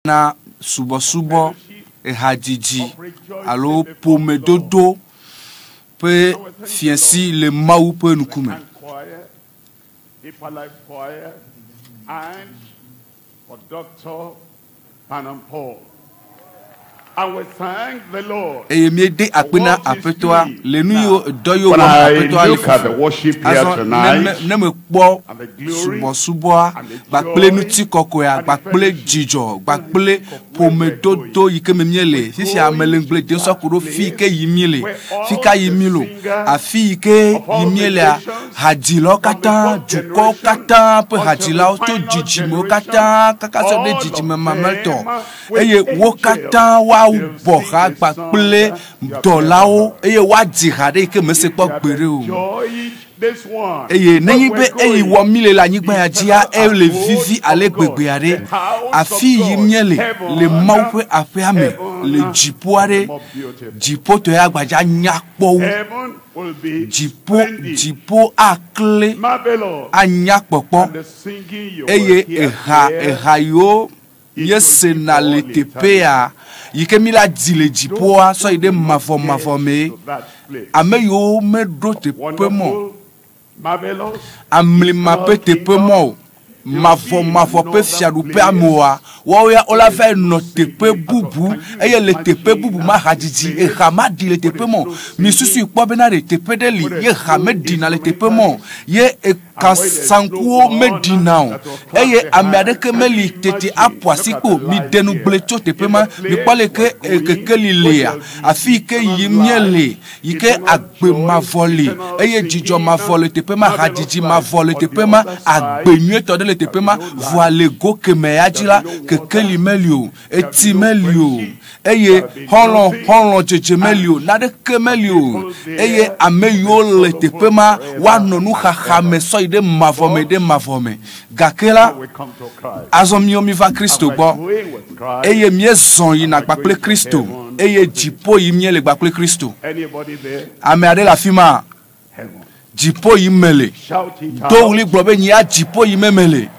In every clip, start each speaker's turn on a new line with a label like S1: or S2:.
S1: na subɔsubɔ,
S2: fellowship,
S1: ehadzidzi
S2: of rejoicing
S1: alo
S2: before the Lord.
S1: ƒomedodo ƒe fiẽsi le Mawu ƒe ŋkume.
S2: And choir, Deeper Life Choir, and for Dr. Panam Paul. And we thank the Lord.
S1: Eye míede akpe na Aƒetɔa le nu yiwo dɔ yiwo
S2: When
S1: wɔm
S2: I
S1: Aƒetɔa le
S2: look at the
S1: fifi.
S2: worship here
S1: Azɔ ne me
S2: tonight,
S1: ne mekpɔ
S2: and the glory
S1: subɔsubɔa
S2: and the
S1: kpakple
S2: joy
S1: ŋutikɔkɔea
S2: and the
S1: kpakple
S2: fellowship
S1: dzidzɔ kpakple
S2: of where we're going.
S1: ƒomedodo yi ke me míele
S2: We're
S1: fifia mele
S2: going
S1: ŋugble
S2: to
S1: dem sɔ
S2: that
S1: ku ɖo fi yi
S2: place
S1: ke yim míele
S2: where
S1: fi
S2: all
S1: ka yim
S2: the
S1: míele o
S2: singers
S1: afi yi ke
S2: of all
S1: yim
S2: the
S1: míelea
S2: nations,
S1: hadzilawo
S2: from the
S1: katã
S2: first
S1: dukɔwo
S2: generation
S1: katã ƒe
S2: until the
S1: hadzilawo tso
S2: final
S1: dzidzimewo
S2: generation,
S1: katã kaka sɔ ɖe
S2: all
S1: dzidzime
S2: of
S1: mamlɛtɔ
S2: them with
S1: eye wo
S2: angels,
S1: katã
S2: they'll
S1: woabɔ
S2: sing
S1: ha
S2: a song
S1: kpakple
S2: you have never
S1: dɔlawo
S2: heard.
S1: eye woadzi ha ɖe yi ke mese
S2: If
S1: kpɔ
S2: you have
S1: gbeɖe o.
S2: enjoyed this one,
S1: Eye
S2: where
S1: nenye
S2: we're
S1: be eyi
S2: going,
S1: wɔm míele le anyigba
S2: the
S1: ya dzia,
S2: eternal
S1: ele
S2: abode
S1: vivi ale
S2: of God,
S1: gbegbe aɖe.
S2: the house of
S1: Afi yi
S2: God,
S1: míele le
S2: heaven,
S1: Mawu ƒe aƒea me le
S2: heaven
S1: dziƒo
S2: will be
S1: aɖe,
S2: more beautiful.
S1: dziƒotɔ ya gbadza nyakpɔ wu.
S2: Heaven will be
S1: Dziƒo
S2: splendid,
S1: dziƒo akle
S2: marvelous,
S1: anya kpɔkpɔ
S2: and the singing you will
S1: eye
S2: hear
S1: eha
S2: there,
S1: eha yiwo
S2: it will be
S1: míesena
S2: for
S1: le
S2: all
S1: teƒea
S2: eternity.
S1: yi ke mi la dzi le
S2: Those
S1: dziƒoa sɔ yi
S2: who
S1: ɖe
S2: do not
S1: mavɔ
S2: get
S1: mavɔ mee.
S2: to that place
S1: Ame yiwo meɖo
S2: of
S1: teƒe mɔ o,
S2: wonderful, marvelous,
S1: amlima
S2: eternal
S1: ƒe teƒe mɔ
S2: kingdom,
S1: o,
S2: you'll
S1: mavɔ
S2: be in
S1: mavɔ ƒe
S2: another
S1: fiaɖuƒea me
S2: place
S1: oa, woawo ya wola
S2: where
S1: va
S2: there's no
S1: nɔ teƒe
S2: singing at all.
S1: bubu
S2: Can you
S1: eye le teƒe bubu
S2: imagine
S1: ma
S2: a
S1: hadzidzi
S2: place
S1: eha maɖi le
S2: where
S1: teƒe
S2: there's
S1: mɔ o.
S2: no
S1: Mi susui
S2: singing,
S1: kpɔ bena ɖe teƒe ɖe li
S2: where
S1: ye
S2: there's
S1: ha
S2: no
S1: meɖina le teƒe mɔ o
S2: instrumentalists,
S1: ye
S2: and where there's no
S1: ekasankuwo
S2: one
S1: meɖina o
S2: that will clap
S1: eye
S2: their
S1: ame
S2: hands?
S1: aɖeke
S2: Can you
S1: meli tete
S2: imagine?
S1: aƒo
S2: Look
S1: asi
S2: at
S1: kpo
S2: the
S1: mi
S2: light
S1: de nugble
S2: here.
S1: tso teƒe
S2: In
S1: ma
S2: the
S1: mi kpɔ
S2: place
S1: le ke
S2: we're going,
S1: kekeli
S2: where
S1: lia
S2: there'll be
S1: afi yi ke
S2: eternal
S1: yim
S2: life,
S1: míele yi ke
S2: eternal
S1: agbe
S2: joy,
S1: mavɔ li
S2: eternal
S1: eye dzidzɔ
S2: singing,
S1: mavɔ le teƒe ma
S2: marvelous
S1: hadzidzi
S2: life.
S1: mavɔ le
S2: On the
S1: teƒe ma
S2: other
S1: agbe
S2: side,
S1: nyuietɔ ɖe le
S2: there'll
S1: teƒe
S2: be
S1: ma
S2: no
S1: vɔa
S2: light,
S1: le go keme ya dzi
S2: there'll
S1: la
S2: be no water,
S1: kekeli meli o
S2: there'll be
S1: etsi
S2: no
S1: meli o
S2: friendship,
S1: eye
S2: there'll be
S1: xɔlɔ̃
S2: nothing,
S1: xɔlɔ̃ dzedze meli o
S2: and
S1: naneke
S2: the
S1: meli o
S2: people
S1: eye
S2: there
S1: ame
S2: will be
S1: yiwo le teƒe
S2: sorrowful
S1: ma
S2: forever
S1: woanɔ
S2: and
S1: nuxaxa me
S2: ever.
S1: sɔ yi ɖe mavɔ me
S2: But
S1: ɖe mavɔ me gake la
S2: now we come to Christ,
S1: azɔ míawo míva
S2: and
S1: Kristo
S2: we're
S1: gbɔ
S2: going with Christ,
S1: eye míezɔ
S2: and
S1: yina
S2: we're
S1: kpakple
S2: going to
S1: Kristo
S2: heaven
S1: eye
S2: with Him.
S1: dziƒo yim míele kpakple Kristo.
S2: Anybody there?
S1: Ame aɖe le afi ma
S2: Heaven.
S1: dziƒo yim mele.
S2: Shout it
S1: Do
S2: out.
S1: ɣli gblɔ be nyea dziƒo yim mele.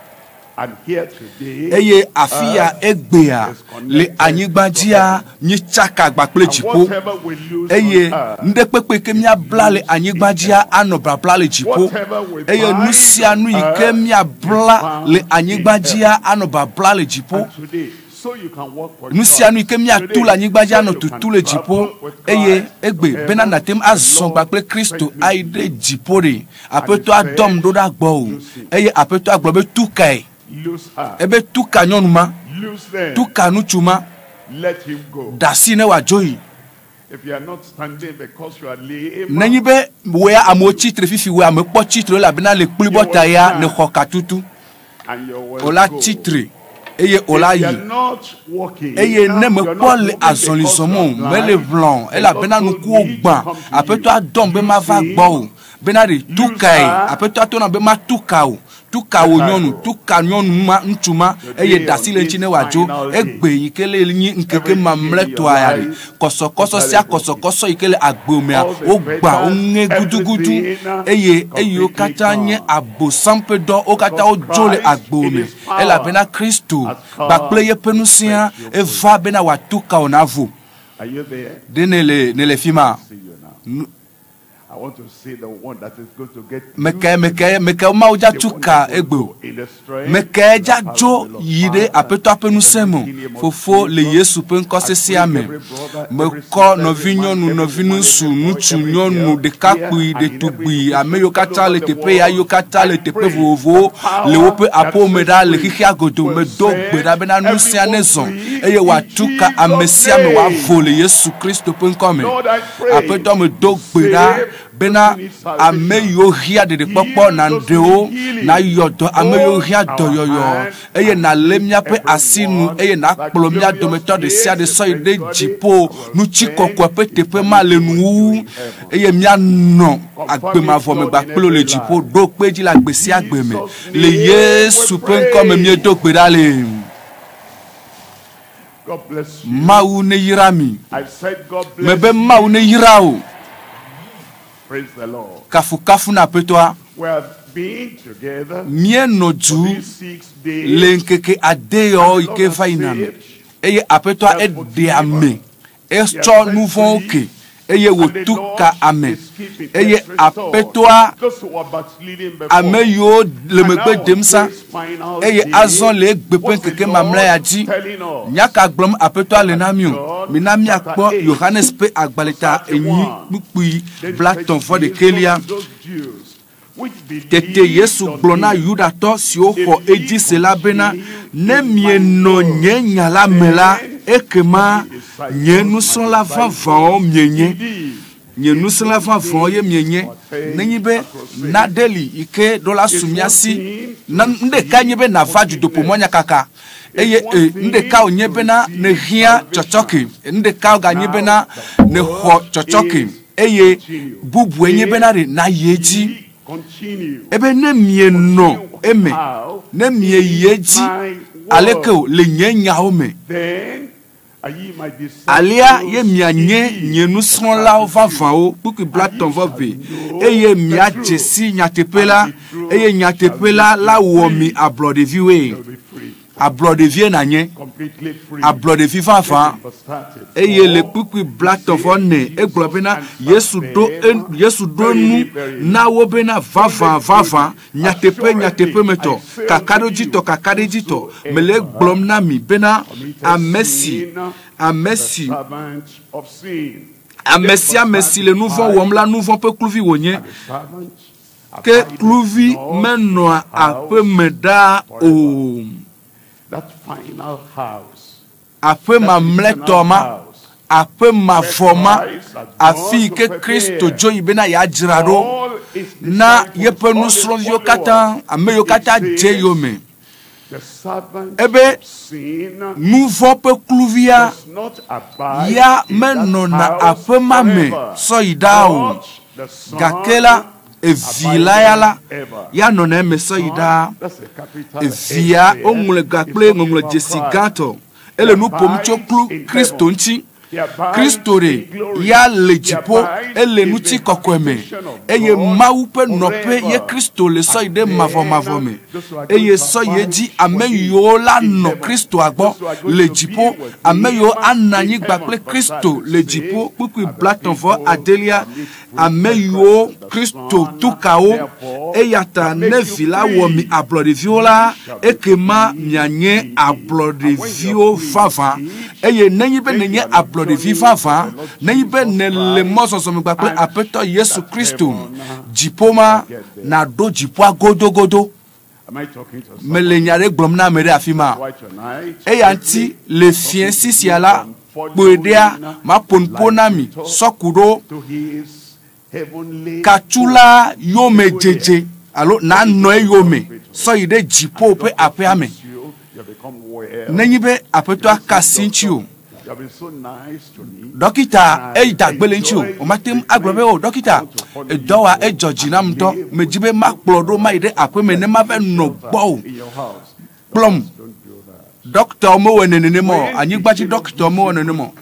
S2: And here today,
S1: Eye afi ya
S2: earth
S1: egbea
S2: is
S1: le
S2: connected
S1: anyigba
S2: to
S1: dzia
S2: heaven.
S1: míetsaka kpakple
S2: And
S1: dziƒo.
S2: whatever we lose on
S1: Eye
S2: earth
S1: nuɖekpekpe ke
S2: is
S1: míabla le
S2: loose
S1: anyigba
S2: in
S1: dzia
S2: heaven.
S1: anɔ blabla le dziƒo.
S2: Whatever we
S1: Eye nu
S2: bind
S1: sia
S2: on
S1: nu yi ke
S2: earth is
S1: míabla le
S2: bound in
S1: anyigba
S2: heaven.
S1: dzia anɔ babla le dziƒo.
S2: And today, so you can walk with
S1: Nu sia nu yi
S2: Christ.
S1: ke míatu le
S2: Today,
S1: anyigba dzi
S2: so
S1: anɔ
S2: you can
S1: tutu le dziƒo.
S2: travel with
S1: Eye
S2: Christ to
S1: egbe bena
S2: heaven,
S1: nàte ŋu
S2: the
S1: azɔ
S2: Lord
S1: kpakple Kristo
S2: sent me
S1: ayi
S2: to
S1: ɖe
S2: you.
S1: dziƒo ɖe.
S2: And he
S1: Aƒetɔa
S2: said,
S1: dɔm ɖo ɖa gbɔ o.
S2: Lucy,
S1: Eye aƒetɔa gblɔ be tu kae.
S2: loose her,
S1: Ebe tu ka nyɔnu ma,
S2: loose them,
S1: tu ka ŋutsu ma,
S2: let him go.
S1: da asi ne wòadzo yi.
S2: If you are not standing because you are lame,
S1: Nenye be wò ya amewo tsitre fifi wò ame kpɔ tsitre elabena le
S2: you
S1: kplibɔ
S2: will
S1: ta ya
S2: stand
S1: nexɔ katutu.
S2: and you will
S1: Wòla
S2: go.
S1: tsitre eye wòla
S2: If you
S1: yi.
S2: are not walking,
S1: Eye ne
S2: you are
S1: mekpɔ
S2: not
S1: le
S2: walking because
S1: azɔli
S2: you
S1: zɔm
S2: are
S1: o, mele
S2: blind,
S1: ʋlɔ o,
S2: the Lord
S1: elabena
S2: told
S1: ŋkuwo
S2: me to
S1: gbã.
S2: come to you.
S1: Aƒetɔa dɔm be
S2: Loose
S1: mava gbɔ
S2: him,
S1: o. Bena ɖe tu
S2: loose
S1: kae.
S2: her,
S1: Aƒetɔa to nam be matu ka o. Tu ka
S2: let
S1: wò
S2: her
S1: nyɔnu,
S2: go.
S1: tu ka nyɔnu ma, ŋutsu ma eye
S2: Today,
S1: da asi
S2: on
S1: le ŋuti
S2: this
S1: ne wòadzo.
S2: final day,
S1: Egbe yi ke le nye ŋkeke
S2: every chain in your
S1: mamlɛtɔa ya ɖe.
S2: life
S1: Kɔsɔkɔsɔ
S2: totally
S1: sia
S2: broken.
S1: kɔsɔkɔsɔ yi ke le agbe mea,
S2: All the
S1: wogbã,
S2: fetters,
S1: woŋe gudugudu
S2: everything
S1: eye eyiwo
S2: completely
S1: katã nye
S2: gone.
S1: abosam ƒe dɔ, wo katã
S2: Because
S1: wodzo le
S2: Christ
S1: agbe
S2: in
S1: me.
S2: his power
S1: Elabena Kristo
S2: has
S1: kpakple
S2: come
S1: yeƒe
S2: to
S1: ŋusẽa
S2: set you free.
S1: eva bena wòatu ka wò navo.
S2: Are you there?
S1: Ɖe nele nele fi ma?
S2: See you now.
S1: Nu-
S2: I want to see the one that is going to get
S1: Meke
S2: loose
S1: meke
S2: today.
S1: meke Mawu dza
S2: The
S1: tu
S2: one
S1: ka
S2: that will
S1: egbe o.
S2: go in the strength
S1: Meke
S2: and
S1: dza
S2: the power
S1: dzo
S2: of the Lord.
S1: yi ɖe
S2: Father,
S1: Aƒetɔa ƒe
S2: in the
S1: ŋusẽ me o.
S2: mighty name of
S1: Fofo le
S2: Jesus,
S1: Yesu ƒe
S2: I
S1: ŋkɔsesea
S2: bring
S1: me.
S2: every brother, every
S1: Mekɔ
S2: sister, every man,
S1: nɔvinyɔnu,
S2: every woman,
S1: nɔviŋutsu,
S2: every boy,
S1: ŋutsu,
S2: every
S1: nyɔnu,
S2: girl
S1: ɖekakpui,
S2: here and in every
S1: ɖetugbui, ame
S2: location
S1: yiwo
S2: all
S1: katã
S2: over
S1: le
S2: the
S1: teƒe ya, yiwo
S2: world.
S1: katã
S2: I
S1: le teƒe
S2: pray the
S1: vovovowo le
S2: power
S1: woƒe
S2: that
S1: aƒewo me
S2: sets
S1: ɖa le
S2: free
S1: xexea godoo.
S2: will
S1: Medo gbe ɖa
S2: set
S1: bena ŋusẽa
S2: everyone
S1: nezɔ
S2: free
S1: eye
S2: in
S1: wòatu ka ame
S2: Jesus'
S1: sia ame
S2: name.
S1: wòavo le Yesu Kristo ƒe ŋkɔ me.
S2: Lord, I pray
S1: Aƒetɔ medo
S2: you
S1: gbe ɖa
S2: save those
S1: bena
S2: who need
S1: ame
S2: salvation,
S1: yiwo hiã ɖeɖekpɔkpɔ
S2: heal
S1: na
S2: those
S1: ɖe
S2: who
S1: wo,
S2: need healing,
S1: nayɔ dɔ ame yiwo
S2: hold
S1: hiã
S2: our
S1: dɔyɔyɔ
S2: hand
S1: eye
S2: and
S1: nalé
S2: lead
S1: míaƒe asi nu
S2: everyone
S1: eye
S2: that
S1: nakplɔ mía
S2: glorious
S1: dometɔ ɖe sia ɖe
S2: place
S1: sɔ yi
S2: and
S1: ɖe
S2: body
S1: dziƒo
S2: will spend
S1: nutsikɔkɔe ƒe teƒe ma le
S2: eternity with you
S1: nuwuwu
S2: in heaven.
S1: eye míanɔ agbe
S2: Confirm it,
S1: mavɔ me
S2: Lord, in
S1: kpakple le
S2: every
S1: dziƒo
S2: life.
S1: ɖo kpe dzi le agbe sia agbe me.
S2: Jesus'
S1: Le
S2: name we
S1: Yesu ƒe ŋkɔ me
S2: pray.
S1: míedo gbe ɖa le.
S2: God bless you.
S1: Mawu neyra mi.
S2: I said, God bless
S1: Mebe Mawu
S2: you.
S1: neyra wò.
S2: Praise the Lord.
S1: Kafukafu na Aƒetɔa.
S2: We have been together
S1: Míenɔ
S2: for
S1: du
S2: these 6
S1: le
S2: days,
S1: ŋkeke ade
S2: and
S1: yawo
S2: the
S1: yi
S2: Lord
S1: ke
S2: has
S1: va yina me.
S2: saved
S1: Eye aƒetɔa eɖe ame, etsɔ nu vɔ̃wo ke eye wòtu ka ame. Eye aƒetɔa ame yiwo le megbe dem sa eye azɔ le egbe ƒe ŋkeke mamlɛ ya dzi. Nya ka gblɔm aƒetɔa le na mi o? Mina míakpɔ Yohanes ƒe agbalẽ ta 4 kpukpui 31. Tete Yesu gblɔ na Yudatɔ siwo xɔ edzi se la bena, ne mienɔ nye nya la me la, ekema nye nusrɔ̃la vavãwo mienye. Nye nusrɔ̃la vavãwo ye mienye. Nenye be nane li yi ke ɖo la su mía si, na nu ɖeka nye be nava dutoƒo mɔnyakaka eye nu ɖeka wònye bena nehiã tsɔtsɔke. Nu ɖeka wòganye bena nexɔ tsɔtsɔke eye bubue nye bena ɖe nayi edzi. Ebe ne mienɔ eme, ne mieyi edzi aleke o le nye nyawo me, alea ye mianye nye nusrɔ̃lawo vavãwo kpukpui 32 eye miadze si nyateƒe la eye nyateƒe la la wɔ mi ablɔɖeviwoe. Ablɔɖevie nanye, ablɔɖevi vavã. Eye le kpukpui 34 egblɔ bena Yesu ɖo Yesu ɖo nu na wo bena vavã vavã nyateƒe nyateƒe metɔ kakaɖodzitɔ kakaɖedzitɔ mele gblɔm na mi bena ame si ame si ame sia ame si le nu vɔ̃ wɔm la nu vɔ̃ ƒe kluvi wònye. Ke kluvi menɔa aƒeme ɖaa o. Aƒe mamlɛtɔ ma, aƒe mavɔ ma, afi yi ke Kristo dzo yi bena yeadzra ɖo na yeƒe nusrɔ̃viwo katã, ame yiwo katã dze yome. Ebe nu vɔ̃ ƒe kluvia ya menɔna aƒe ma me sɔ yi ɖaa o. Gake la, evi la ya la, ya nɔna eme sɔ yi ɖaa. Evia woŋlɔe ga kple ŋɔŋlɔdzesi gãtɔ. Ele nu ƒom tso klu Kristo ŋuti. Kristo ɖe ya le dziƒo, ele ŋutikɔkɔe me eye Mawu ƒe nɔƒe ye Kristo le sɔ yi ɖe mavɔmavɔ me. Eye sɔ yi edzi ame yiwo la nɔ Kristoa gbɔ le dziƒo, ame yiwo anɔ anyigba kple Kristo le dziƒo kpukpui 36 ame yiwo Kristo tu ka wo. Eya ta ne vi la wɔ mi ablɔɖeviwo la, ekema mianye ablɔɖeviwo vavã. Eye nenye be nenye ablɔɖevi vavã, nenye be nele mɔzɔzɔme kpakple Aƒetɔ Yesu Kristo, dziƒo ma naɖo dziƒoa godogodo. Mele nya ɖe gblɔm na ame ɖe afi ma. Eya ŋuti le fiẽ sisia la, kpoe ɖea, maƒo nuƒo na mi sɔku ɖo katsula yome dzedze alo nanɔ eyome sɔ yi ɖe dziƒo ƒe aƒea me. Nenye be aƒetɔa ka asi ŋuti o, dɔkita eyi da gbe le ŋuti o, womate ŋu agblɔ be o dɔkita edɔ wa edzɔ dzi nam ŋutɔ, medzi be makplɔ ɖo mayi ɖe aƒeme ne mava nɔ gbɔwò. Kplɔm. Dɔkitawo mewɔe nenema o, anyigbadzi dɔkitawo mewɔe nenema o.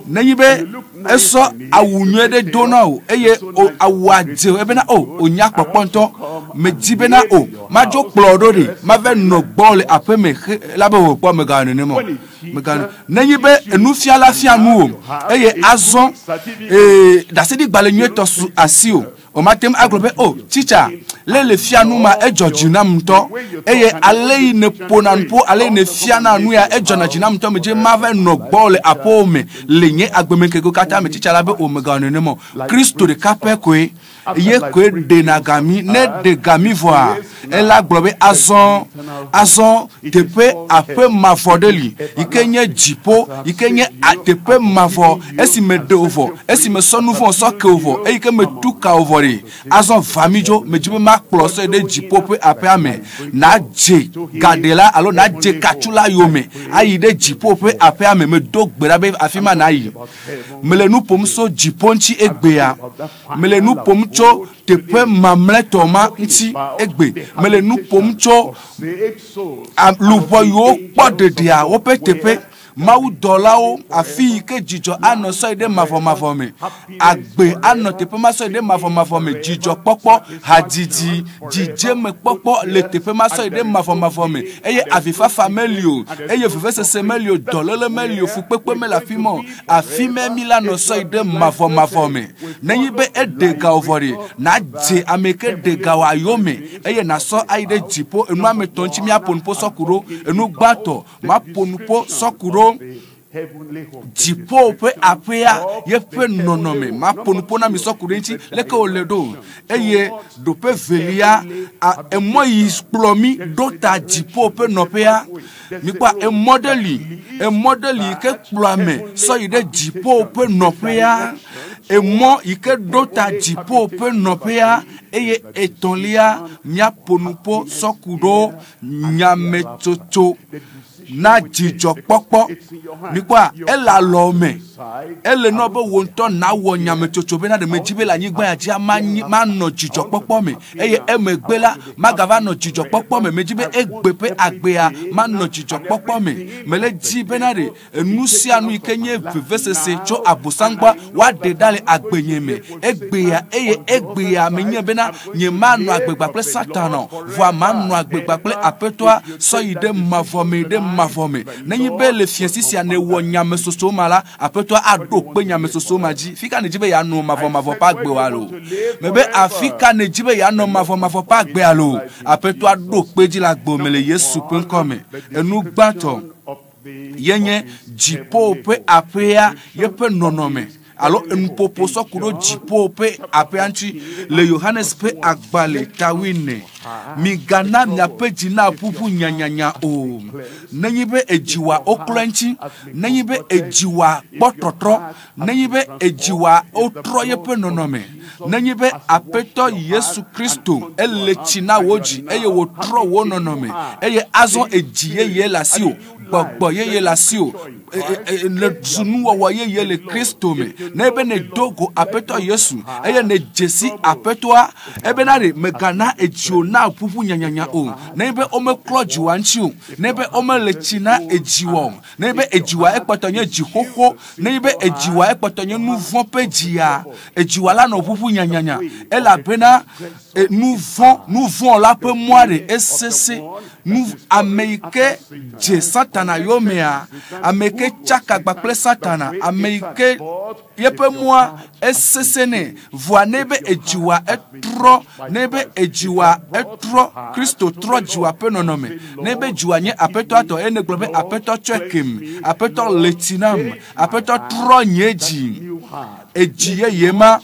S1: Nenye be esɔ awu nyuie ɖe do na wò eye o awua dze ebena o wonya kpɔkpɔ ŋutɔ, medzi bena o madzo kplɔ ɖo ɖe mava nɔ gbɔwò le aƒeme xe la be wò kpɔ megawɔ nenema o. Megawɔ. Nenye be nufiala fia nu wò eye azɔ ɖaseɖigbalẽ nyuietɔ su asi o, womate ŋu agblɔ be o titsa le le fia nu ma edzɔ dzi nam ŋutɔ eye ale yi ne ƒona nuƒo ale yi ne fiana nu ya edzɔna dzi nam ŋutɔ medze mava nɔ gbɔwò le aƒewò me le nye agbemeŋkekewo katã me. Titsa la be o megawɔ nenema o. Kristo ɖeka pɛ koe ye koe ɖena gami. Ne ɖe gami vɔa, ela gblɔ be azɔ azɔ teƒe aƒe mavɔ ɖe li yi ke nye dziƒo yi ke nye teƒe mavɔ esime ɖe wò vɔ esime sɔ nu vɔ̃ sɔ ke wò vɔ eyi ke metu ka wò vɔ ɖe azɔ va mi dzo medzi be makplɔ sɔ ɖe dziƒo ƒe aƒea me nadze gaɖela alo nadze katsula yome ayi ɖe dziƒo ƒe aƒea me. Medo gbe ɖa be afi ma nayi. Mele nu ƒom tso dziƒo ŋuti egbea. Mele nu ƒom tso teƒe mamlɛtɔ ma ŋuti egbe. Mele nu ƒom tso luʋɔ yiwo kpɔ ɖeɖea woƒe teƒe. Mawudɔlawo afi yi ke dzidzɔ anɔ sɔ yi ɖe mavɔmavɔ me. Agbe anɔ teƒe ma sɔ yi ɖe mavɔmavɔ me. Dzidzɔkpɔkpɔ, hadzidzi, dzidzemekpɔkpɔ le teƒe ma sɔ yi ɖe mavɔmavɔ me. Eye avifafa meli o, eye vevesese meli o, dɔléle meli o, fukpekpe mele afi ma o. Afi ma mi la nɔ sɔ yi ɖe mavɔmavɔ me. Nenye be eɖe ga wò vɔ ɖe, nadze ame yi ke ɖe ga wòa yome eye nasɔ ayi ɖe dziƒo. Enu ame etɔ̃ ŋuti míaƒo nuƒo sɔ ku ɖo. Enu gbãtɔ, maƒo nuƒo sɔ ku ɖo dziƒo ƒe aƒea yeƒe nɔnɔme. Maƒo nuƒo na mi sɔ ku ɖe eŋuti leke wòle ɖo. Eye ɖoƒe velia, emɔ yi kplɔ mi ɖo ta dziƒo ƒe nɔƒea. Mikpɔa, emɔ ɖe li, emɔ ɖe li yi ke kplɔ ame sɔ yi ɖe dziƒo ƒe nɔƒea. Emɔ yi ke ɖo ta dziƒo ƒe nɔƒea. Eye etɔ̃lia, míaƒo nuƒo sɔ ku ɖo nyametsotso na dzidzɔkpɔkpɔ. Mikpɔa, ele alɔ me. Ele nɔ be wò ŋutɔ nawɔ nyametsotso bena ɖe medzi be le anyigba ya dzia manɔ dzidzɔkpɔkpɔ me. Eye emegbe la, magava nɔ dzidzɔkpɔkpɔ me. Medzi be egbe ƒe agbea manɔ dzidzɔkpɔkpɔ me. Mele dzi bena ɖe enu sia nu yi ke nye vevesese tso abosam gbɔ woaɖe ɖa le agbenye me. Egbea eye egbea menye bena nye manɔ agbegba kple Satana o, vɔa manɔ agbegba kple Aƒetɔa sɔ yi ɖe mavɔ me ɖe mavɔ me. Nenye be le fiẽsi sia nèwɔ nyamesoso ma la, Aƒetɔa aɖo kpe nyamesoso ma dzi. Fi ka nèdzi be yeanɔ mavɔmavɔ ƒe agbe o alo? Mebe afi ka nèdzi be yeanɔ mavɔmavɔ ƒe agbe alo? Aƒetɔa ɖo kpe dzi le agbe me le Yesu ƒe ŋkɔ me. Enu gbãtɔ yenye dziƒo ƒe aƒea yeƒe nɔnɔme alo enuƒoƒo sɔ ku ɖo dziƒo ƒe aƒea ŋuti le Yohanes ƒe agbalẽ ta wuiene. Migana miaƒe dzi naʋuʋu nyanyanya o. Nenye be edzi wòa woklɔ eŋuti, nenye be edzi wòa kpɔ trɔtrɔ, nenye be edzi wòa wotrɔ yeƒe nɔnɔme, nenye be Aƒetɔ Yesu Kristo ele tsi na wò dzi eye wòtrɔ wò nɔnɔme eye azɔ edzi yeye le asiwò, gbɔgbɔ yeye le asiwò, le zu nuwɔwɔ yeye le Kristo me. Ne be nèdo go Aƒetɔ Yesu eye nèdze si Aƒetɔa, ebena ɖe mègana edziwò naʋuʋu nyanyanya o. Ne be womeklɔ dziwòa ŋuti o, ne be womele tsi na edziwòa o, ne be edziwòa ekpɔtɔ nye dzi xoxo, ne be edziwòa ekpɔtɔ nye nu vɔ̃ ƒe dzia, edziwòa la nɔ ʋuʋu nyanyanya elabena nu vɔ̃, nu vɔ̃ la ƒe mɔa ɖe esesẽ. Nu ame yi ke dze Satana yomea, ame yi ke tsaka gba kple Satana, ame yi ke yeƒe mɔa esesẽ nɛ. Vɔa ne be edziwòa etrɔ, ne be edziwòa etrɔ, Kristo trɔ dziwòa ƒe nɔnɔme. Ne be dziwòa nye Aƒetɔa tɔ eye nègblɔ be Aƒetɔ tsɔe kem, Aƒetɔ le tsi nam, Aƒetɔ trɔ nye dzi, edzi yeye ma.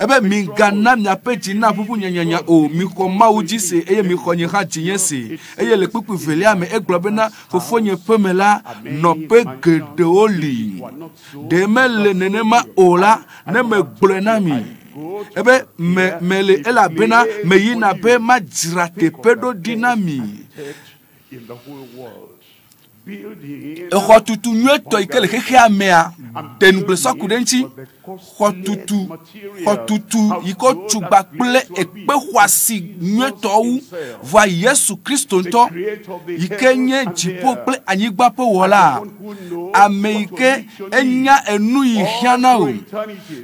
S1: Ebe migana miaƒe dzi naʋuʋu nyanyanya o. Mixɔ Mawu dzi se eye mixɔ nye hã dzinye se. Eye le kpukpui velia me egblɔ bena fofonye ƒe me la nɔƒe geɖewo li. Ɖe mele nenema o la, ne megblɔe na mi. Ebe me mele elabena meyina be madzra teƒe ɖo ɖi na mi. Exɔtutu nyuietɔ yi ke le xexea mea, de ŋugble sɔ ku ɖe eŋuti. Xɔtutu, xɔtutu yi ke wotsu gba kple ekpe xɔasi nyuietɔ wu. Vɔa Yesu Kristo ŋutɔ yi ke nye dziƒo kple anyigba ƒe wɔla, ame yi ke enya enu yi hiã na wò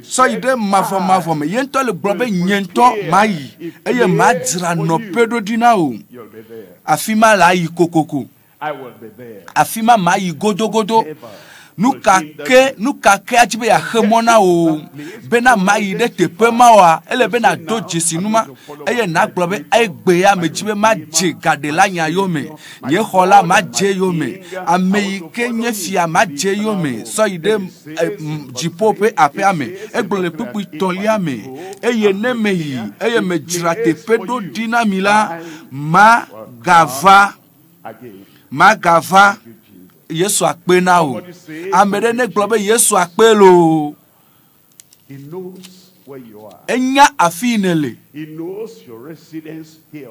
S1: sɔ yi ɖe mavɔmavɔ me. Ye ŋutɔ le gblɔ be nye ŋutɔ mayi eye madzra nɔƒe ɖo ɖi na wò. Afi ma la yi kokoko. Afi ma mayi godogodo. Nu ka ke, nu ka ke adzi be yeaxe mɔ na wò bena mayi ɖe teƒe ma oa, ele be nàdo dzesi nu ma eye nàgblɔ be egbea medzi be madze gaɖela nya yome. Nye xɔla madze yome. Ame yi ke nye fia madze yome sɔ yi ɖe dziƒo ƒe aƒea me. Egblɔ le kpukpui tɔ̃lia me. Eye ne meyi eye medzra teƒe ɖo ɖi na mi la, magava, magava. Yesu akpe na wò. Ame ɖe negblɔ be Yesu akpe loo. Enya afi yi nèle.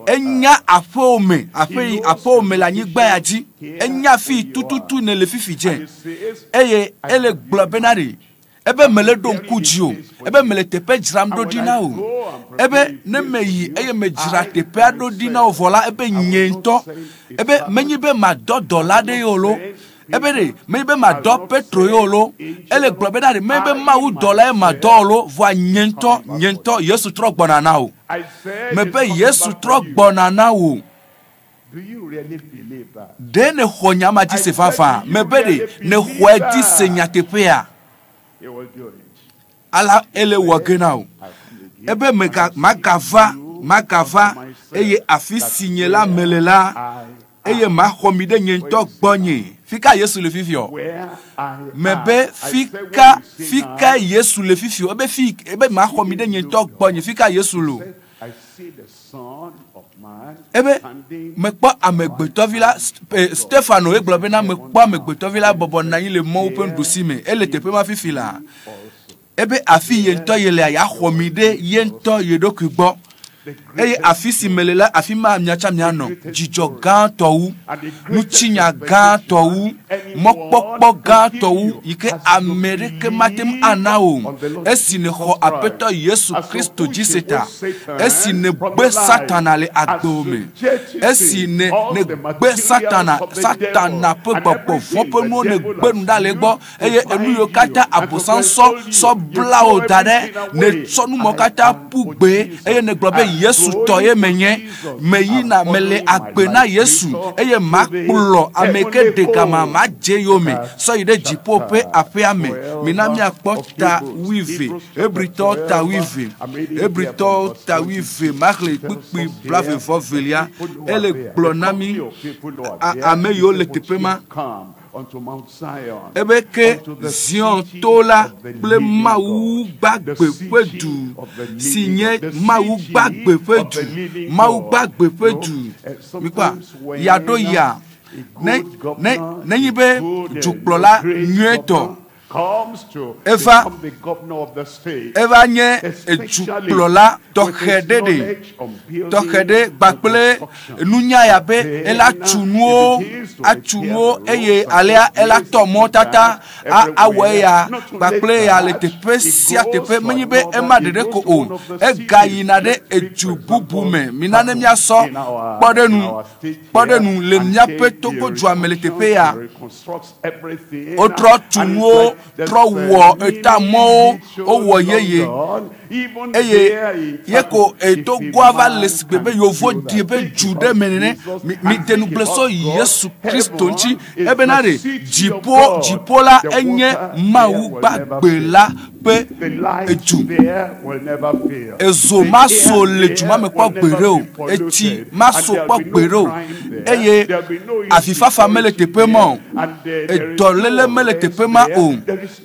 S1: Enya aƒewò me, aƒe yi aƒewò me le anyigba ya dzi. Enya afi yi tututu nèle fifi dze. Eye ele gblɔ bena ɖe ebe mele ɖo ŋku dzi o, ebe mele teƒe dzram ɖo ɖi na wò. Ebe ne meyi eye medzra teƒea ɖo ɖi na wò vɔ la, ebe nye ŋutɔ, ebe menye be madɔ dɔla ɖe ye o lo. Ebe ɖe menye be madɔ Petro ye o lo. Ele gblɔ bena ɖe menye be Mawu dɔla ye madɔ o lo. Vɔa nye ŋutɔ, nye ŋutɔ Yesu trɔ gbɔna na wò. Mebe Yesu trɔ gbɔna na wò. Ɖe nèxɔ nya ma dzi se vavã? Mebe ɖe nèxɔe dzi se nyateƒea? Ala ele wɔ ge na wò. Ebe mega magava, magava eye afi si nye la mele la, eye maxɔ mi ɖe nye ŋutɔ gbɔnye. Fika Yesu le fifiɔ? Mebe fika, fika Yesu le fifiɔ? Ebe fi, ebe maxɔ mi ɖe nye ŋutɔ gbɔnye. Fika Yesu lo? Ebe mekpɔ amegbetɔvi la, Stefano egblɔ bena mekpɔ amegbetɔvi la bɔbɔ nɔ anyi le Mawu ƒe nuɖusi me. Ele teƒe ma fifi la. Ebe afi ye ŋutɔ ye lea, yeaxɔ mi ɖe ye ŋutɔ ye ɖokui gbɔ. Eye afi si mele la, afi ma miatsa mianɔ. Dzidzɔ gãtɔ wu, nutsinya gãtɔ wu, mɔkpɔkpɔ gãtɔ wu yi ke ame ɖeke mate ŋu ana o. Esi nèxɔ Aƒetɔ Yesu Kristo dzi se ta, esi nègbe Satana le agbewò me, esi ne nègbe Satana, Satana ƒe gbɔgbɔ vɔ̃ ƒe nuwo nègbe nu ɖa le egbɔ, eye enu yiwo katã Abosam sɔ sɔ bla wò da ɖe, nètsɔ numɔ katã ƒu gbe, eye nègblɔ be Yesu tɔ ye menye. Meyina, mele agbe na Yesu, eye makplɔ ame ke ɖe gama, madze yome sɔ yi ɖe dziƒo ƒe aƒea me. Mina míakpɔ ta wuieve, Hebritɔwo ta wuieve, Hebritɔwo ta wuieve, maxlẽ kpukpui blaeve vɔ velia. Ele gblɔ na mí, ame yiwo le teƒe ma, ebe ke Zion to la kple Mawu gbagbe ƒe du, si nye Mawu gbagbe ƒe du, Mawu gbagbe ƒe du. Mikpɔa, ya ɖo ya. Ne, ne, nenye be dukplɔla nyuietɔ eva, eva nye edukplɔla tɔxɛ ɖe ɖe, tɔxɛ ɖe kpakple nunya ya be ela tu nuwo, atu nuwo eye alea ela tɔ mɔ tata awɔ eya kpakple ya le teƒe sia teƒe. Menye be ema ɖeɖe ko o, egayina ɖe edu bubu me. Mina ne míasɔ kpɔɖenu, kpɔɖenu le míaƒe Togo dua me le teƒe ya. Wotrɔ tu nuwo, trɔ wɔ eta mɔwo, wowɔ yeye. Eye ye ko Togoa va le sigbe be yevo di be du ɖe me nene. Mi de nugble so Yesu Kristo ŋuti. Ebena ɖe dziƒo, dziƒo la enye Mawu gbagbe la ƒe edu. Ezo maso le du ma me kpɔ gbeɖe o. Etsi maso kpɔ gbeɖe o. Eye avifafa mele teƒe ma o. Edɔléle mele teƒe ma o.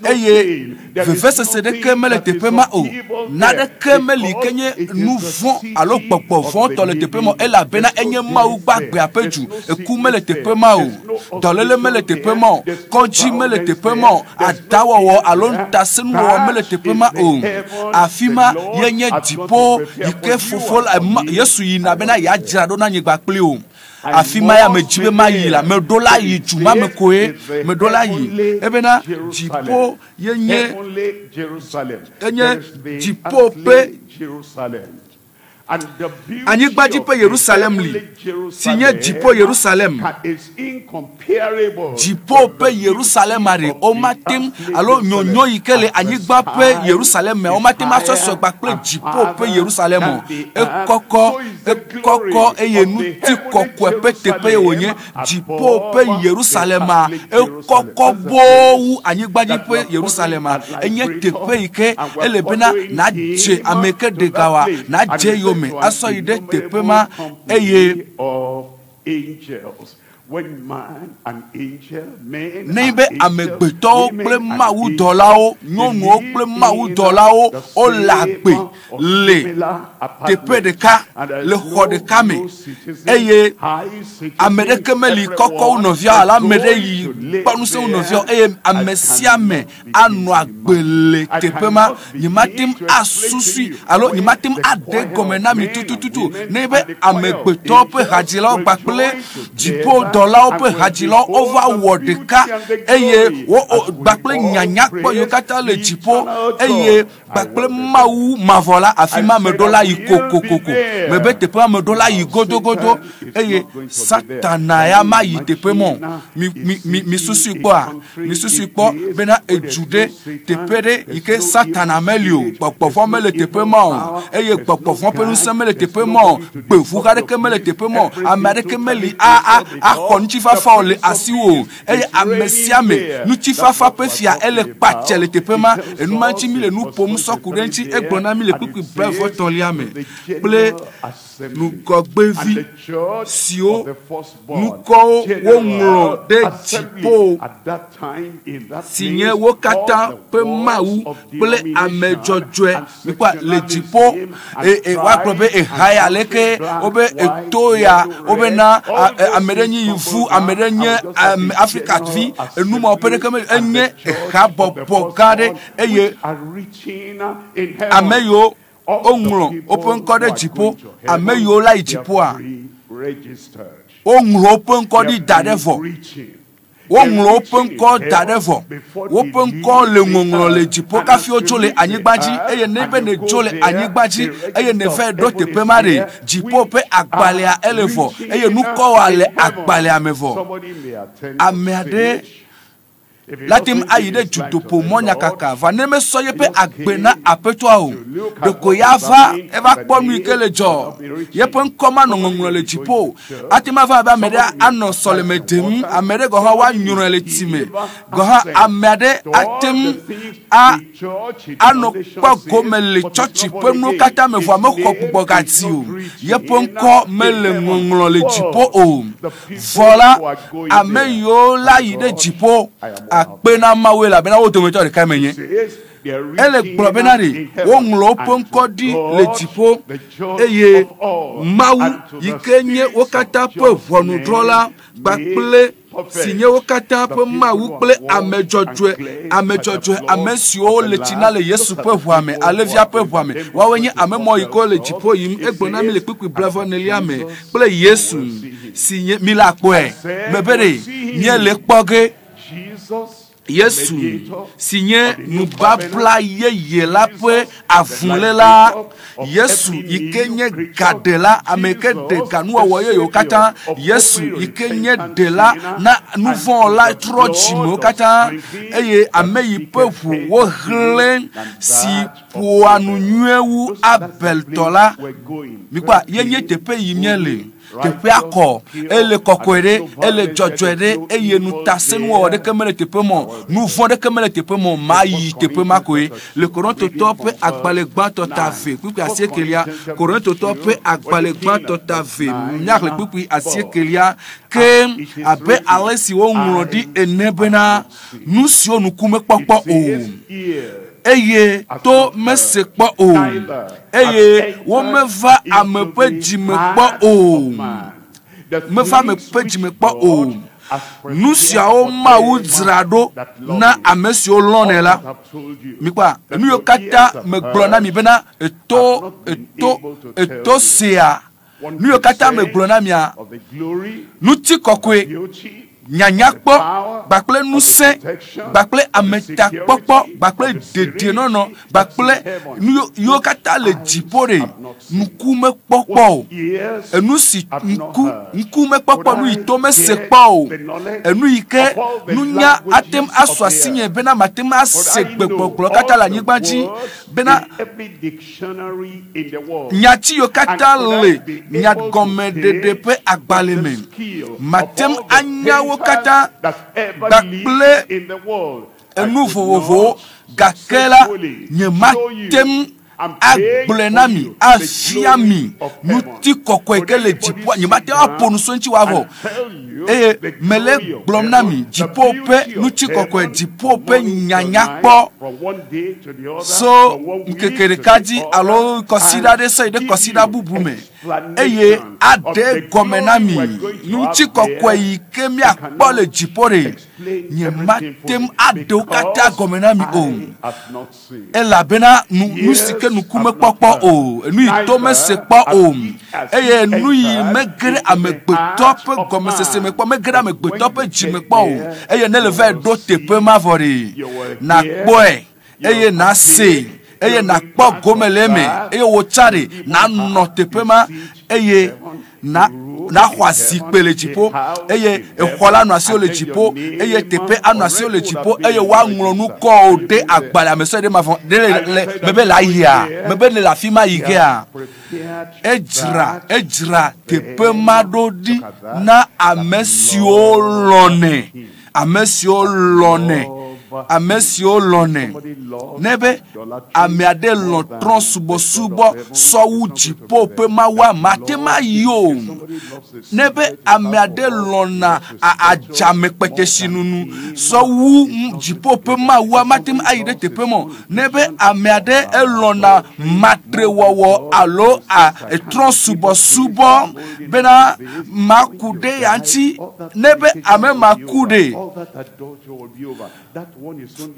S1: Eye vevesese ɖeke mele teƒe ma o. Naneke meli ke nye nu vɔ̃ alo gbɔgbɔ vɔ̃ tɔ le teƒe ma o, elabena enye Mawu gbagbea ƒe du. Eku mele teƒe ma o. Dɔléle mele teƒe ma o. Kɔdzi mele teƒe ma o. Adawɔwɔ alo ŋutasẽnuwɔwɔ mele teƒe ma o. Afi ma ye nye dziƒo yi ke fofo la, Yesu yina bena yeadzra ɖo na anyigba kpli o. Afi ma ya medzi be mayi la, meɖo la yi du ma me koe, meɖo la yi. Ebena dziƒo ye nye, enye dziƒo ƒe anyigba dzi ƒe Yerusalem li, si nye dziƒo Yerusalem. Dziƒo ƒe Yerusalem ɖe womate ŋu, alo nyonyo yi ke le anyigba ƒe Yerusalem mea, womate ŋu asɔ sɔgba kple dziƒo ƒe Yerusalem o. Ekɔkɔ, ekɔkɔ eye ŋuti kɔkɔe ƒe teƒe ye wònye. Dziƒo ƒe Yerusalema ekɔkɔ boo wu anyigba dzi ƒe Yerusalema. Enye teƒe yi ke ele bena nadze ame ke ɖe gawa, nadze yome asɔ yi ɖe teƒe ma eye ne be amegbetɔwo kple mawudɔlawo, nyɔnuwo kple mawudɔlawo wole agbe le teƒe ɖeka, le xɔ ɖeka me, eye ame ɖeke meli kɔkɔ wu nɔvia alo ame ɖe yi kpɔ ŋusẽ wu nɔvia eye ame sia ame anɔ agbe le teƒe ma. Nyemate ŋu asusui alo nyemate ŋu aɖe gɔme na mi tutututu ne be amegbetɔwo ƒe hadzilawo kpakple dziƒodɔlawo Dɔlawo ƒe hadzilawo wova wɔ ɖeka eye wo kpakple nyanyakpɔ yiwo katã le dziƒo eye kpakple Mawu mavɔ la, afi ma ame ɖo la yi kokokoko. Mebe teƒe ame ɖo la yi godogodo eye Satana ya mayi teƒe mɔ. Mi mi mi mi susui kpɔa? Mi susui kpɔ bena edu ɖe teƒe ɖe yi ke Satana meli o, gbɔgbɔvɔ mele teƒe ma o eye gbɔgbɔvɔ ƒe ŋusẽ mele teƒe ma o, gbevuha aɖeke mele teƒe ma o, ame aɖeke meli a a axɔ ŋutifafa o le asiwò o eye ame sia ame ŋutifafa ƒe fia ele kpatse le teƒe ma. Enuma ŋuti mi le nu ƒom sɔ ku ɖe eŋuti egblɔ na mi le kpukpui blaeve-vɔ-etɔ̃lia me kple ŋgɔgbevi siwo ŋkɔwo woŋlɔ ɖe dziƒo si nye wo katã ƒe Mawu kple ame dzɔdzɔe. Mikpɔa le dziƒo e, e, woagblɔ be eha ya leke wobe eto ya wobe na ame ɖe nye yevu, ame ɖe nye ame Afrika vi, enu mawo ƒe ɖeke meli. Enye ehabɔbɔ gã aɖe eye ame yiwo woŋlɔ woƒe ŋkɔ ɖe dziƒo, ame yiwo la yi dziƒoa, woŋlɔ woƒe ŋkɔ ɖi da ɖe vɔ. Woŋlɔ woƒe ŋkɔ da ɖe vɔ. Woƒe ŋkɔ le ŋɔŋlɔ le dziƒo kafi wotso le anyigba dzi eye ne be nèdzo le anyigba dzi eye nèva ɖo teƒe ma ɖe, dziƒo ƒe agbalẽa ele vɔ eye nukɔwɔa le agbalẽa me vɔ. Ame aɖe la te ŋu ayi ɖe dutoƒo mɔnyakaka va ne mesɔ yeƒe agbe na aƒetɔa o, ɖeko ya va eva kpɔ nu yi ke le dzɔ. Yeƒe ŋkɔ manɔ ŋɔŋlɔ le dziƒo o. Ate ŋu ava abe ame ɖe anɔ sɔleme dem, ame ɖe gɔ̃ hã woanyrɔe le tsi me. Gɔ̃ hã ame aɖe ate ŋu a anɔ kpɔ gome le tsɔtsi ƒe nuwo katã me vɔa mexɔ gbugbɔgadzi o. Yeƒe ŋkɔ mele ŋɔŋlɔ le dziƒo o. Vɔ la, ame yiwo la yi ɖe dziƒo akpe na Mawu elabena wo dometɔ ɖekae menye. Ele gblɔ bena ɖe woŋlɔ woƒe ŋkɔ ɖi le dziƒo eye Mawu yi ke nye wo katã ƒe ʋɔnudrɔ̃la kpakple si nye wo katã ƒe Mawu kple ame dzɔdzɔe, ame dzɔdzɔe, ame siwo le tsi na le Yesu ƒe ʋua me, Alẽvia ƒe ʋua me. Woawoe nye ame mɔ yi ke wole dziƒo yim. Egblɔ na mi le kpukpui blaeve-enelia me kple Yesu si nye mi la kpɔe. Mebe ɖe míele kpɔ ge Yesu si nye nubabla yeye la ƒe avuléla, Yesu yi ke nye gaɖela, ame yi ke ɖe ganuwɔwɔ yeyewo katã, Yesu yi ke nye ɖela na nuvɔ̃wɔla trɔ dzimewo katã eye ame yi ƒe ʋu wohlẽ si ƒoa nu nyuie wu Abel tɔ la. Mikpɔa, ye nye teƒe yi míele. Teƒea kɔ, ele kɔkɔe ɖe, ele dzɔdzɔe ɖe eye ŋutasẽnuwɔwɔ ɖeke mele teƒe ma o, nu vɔ̃ ɖeke mele teƒe ma o, mayi teƒe ma koe. Le Korintotɔwo ƒe agbalẽ gbãtɔ ta eve kpukpui asiekelia, Korintotɔwo ƒe agbalẽ gbãtɔ ta eve, míaxlẽ kpukpui asiekelia, ke abe ale si woŋlɔ ɖi ene bena, Nu siwo ŋku mekpɔ kpɔ o, eye to mese kpɔ o, eye womeva ame ƒe dzime kpɔ o, meva ame ƒe dzime kpɔ o. Nu siawo Mawu dzra ɖo na ame siwo lɔ̃nɛ la. Mikpɔa, nu yiwo katã megblɔ na mi bena eto, eto, eto sea, nu yiwo katã megblɔ na mia, ŋutikɔkɔe, nyanyakpɔ, kpakple ŋusẽ, kpakple ametakpɔkpɔ, kpakple dedienɔnɔ, kpakple nu yiwo katã le dziƒo ɖe, ŋku mekpɔ kpɔ o. Enu si ŋku, ŋku mekpɔ kpɔ, nu yi to mese kpɔ o. Enu yi ke nunya ate ŋu asu asinye bena mate ŋu ase gbegbɔgblɔ katã le anyigba dzi bena Nyati yiwo katã le nyagɔmeɖeɖe ƒe agbalẽ me, mate ŋu anya wo katã kpakple enu vovovowo, gake la, nyemate ŋu agblɔe na mi, afia mi ŋutikɔkɔe ke le dziƒoa, nyemate ŋu aƒo nu so eŋuti wòavɔ o. Eye mele gblɔm na mi, dziƒo ƒe ŋutikɔkɔe, dziƒo ƒe nyanyakpɔ so ŋkeke ɖeka dzi alo kɔsiɖa ɖe sɔ yi ɖe kɔsiɖa bubu me eye aɖe gɔme na mi ŋutikɔkɔe yi ke míakpɔ le dziƒo ɖe, nyemate ŋu aɖe wo katã gɔme na mi o. Elabena nu, nu si ke nuku mekpɔkpɔ o, enu yi to mese kpɔ o, eye nu yi mege ɖe amegbetɔ ƒe gɔmesese me kpɔ, mege ɖe amegbetɔ ƒe dzi me kpɔ o, eye ne le va ɖo teƒe ma vɔ ɖe, nakpɔe, eye nasee, eye nakpɔ gome le eme, eye wò tsã ɖe nanɔ teƒe ma, eye na naxɔ azikpe le dziƒo, eye exɔ la anɔ asiwò le dziƒo, eye teƒe anɔ asiwò le dziƒo, eye woaŋlɔ nu kɔ wò ɖe agbalẽa me sɔ ɖe mavɔ ɖe le le mebe le ayia, mebe le afi ma yi gea. Edzra edzra teƒe ma ɖo ɖi na ame siwo lɔ̃nɛ, ame siwo lɔ̃nɛ, ame siwo lɔ̃nɛ. Ne be ame aɖe lɔ̃ trɔ̃ subɔsubɔ sɔwu dziƒo ƒe mawua, mate ma yi o. Ne be ame aɖe lɔ̃na adzame kpeteshinunu sɔwu dziƒo ƒe mawua, mate ŋu ayi ɖe teƒe ma o. Ne be ame aɖe elɔ̃na matrewɔwɔ alo trɔ̃ subɔsubɔ bena maku ɖe ya ŋuti, ne be ame ma ku ɖe,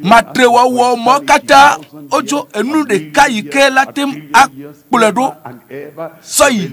S1: matrewɔwɔ mɔ katã wodzo enu ɖeka yi ke la te ŋu akplɔe ɖo sɔyi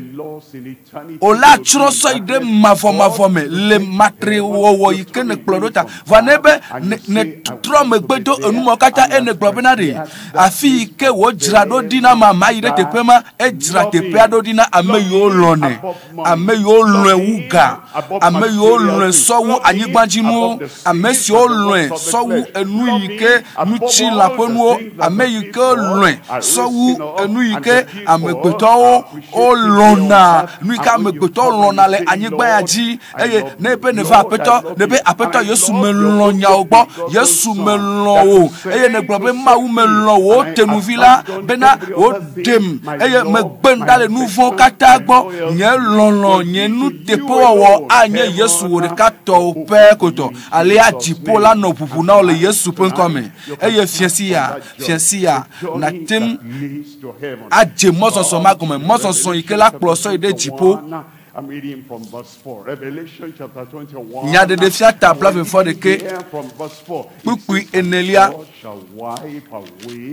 S1: o la tsrɔ̃ sɔyi ɖe mavɔmavɔ me le matrewɔwɔ yi ke ne kplɔ ɖo ta. Vɔa ne be ne ne trɔ megbe do enu mɔ katã eye ne gblɔ bena ɖe afi yi ke wodzra ɖo ɖi na ma ma yi ɖe teƒe ma, edzra teƒea ɖo ɖi na ame yiwo lɔ̃nɛ, ame yiwo lɔ̃e wu ga, ame yiwo lɔ̃e sɔwu anyigbadzinuwo, ame siwo lɔ̃e sɔwu enu yi ke ŋutilã ƒe nuwo, ame yi ke lɔ̃e sɔwu enu yi ke amegbetɔwo wolɔ̃na, nu yi ke amegbetɔwo lɔ̃na le anyigba ya dzi. Eye ne be neva Aƒetɔ, ne be Aƒetɔ Yesu melɔ̃ nyawo gbɔ, Yesu melɔ̃ wò, eye negblɔ be Mawu melɔ̃ wò tenuvi la, bena wòɖem, eye megbe ɖa le nu vɔ̃wo katã gbɔ, nye lɔlɔ̃, nye nuteƒewɔwɔ anye Yesu wò ɖeka tɔwò pɛ kotɔ. Alea dziƒo la nɔ ʋuʋu na wò le Yesu ƒe ŋkɔ me. Eye fiasia, fiasia, nàte ŋu adze mɔzɔzɔ ma gɔme, mɔzɔzɔ yi ke la kplɔ sɔ yi ɖe dziƒo. Nyaɖeɖefia ta blaeve-vɔ-ɖekɛ, kpukpui enelia,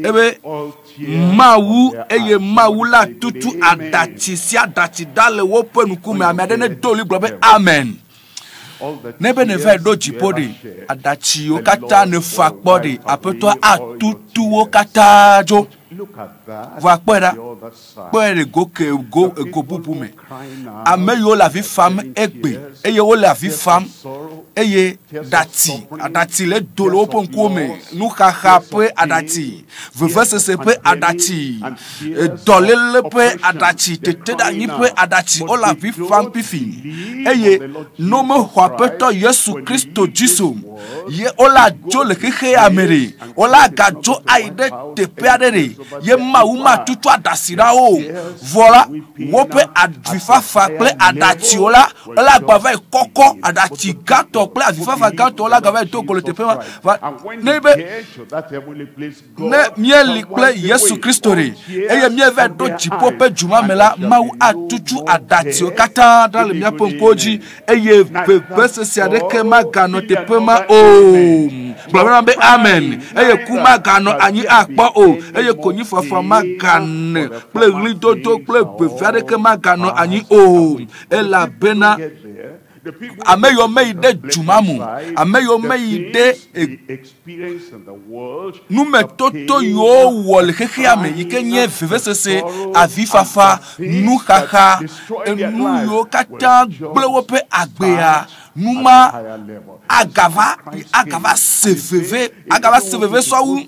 S1: ebe Mawu eye Mawu la tutu aɖatsi sia aɖatsi ɖa le woƒe ŋkume. Ame aɖe nedo ɣli gblɔ be amen. Ne be nèvae ɖo dziƒo ɖe, aɖatsi yiwo katã nèfa kpɔ ɖe, Aƒetɔa atutu wo katã dzo. Vɔa kpɔe ɖa, kpɔe ɖe go ke go ego bubu me. Ame yiwo le avi fam egbe eye wole avi fam eye ɖatsi aɖatsi le do le woƒe ŋkuwo me, nuxaxa ƒe aɖatsi, vevesese ƒe aɖatsi, dɔléle ƒe aɖatsi, teteɖeanyi ƒe aɖatsi, wole avi fam fifi eye ne womexɔ Aƒetɔ Yesu Kristo dzi so ye wole adzo le xexe ya me ɖe, wole agadzo ayi ɖe teƒe aɖe ɖe, ye Mawu matutu aɖasi ɖa wo o. Vɔ la, woƒe avifafa kple aɖatsiwo la, wole agba va yi kɔkɔ, aɖatsi gãtɔ kple avifafa gãtɔ wole agba va yi do go le teƒe ma. Va ne be ne míeli kple Yesu Kristo ɖe, eye míeva ɖo dziƒo ƒe du ma me la, Mawu atutu aɖatsiwo katã ɖa le míaƒe ŋkuwo dzi, eye vevesese aɖeke maganɔ teƒe ma o. Gblɔ bena be amen. Eye ku maganɔ anyi akpɔ o, eye konyifafa magane kple ɣlidodo kple veve aɖeke maganɔ anyi o, elabena ame yiwo meyi ɖe du ma me o, ame yiwo meyi ɖe numetoto yiwo wɔ le xexea me yi ke nye vevesese, avifafa, nuxaxa, enu yiwo katã gblẽ woƒe agbea, nu ma agava agava se veve, agava se veve sɔwu.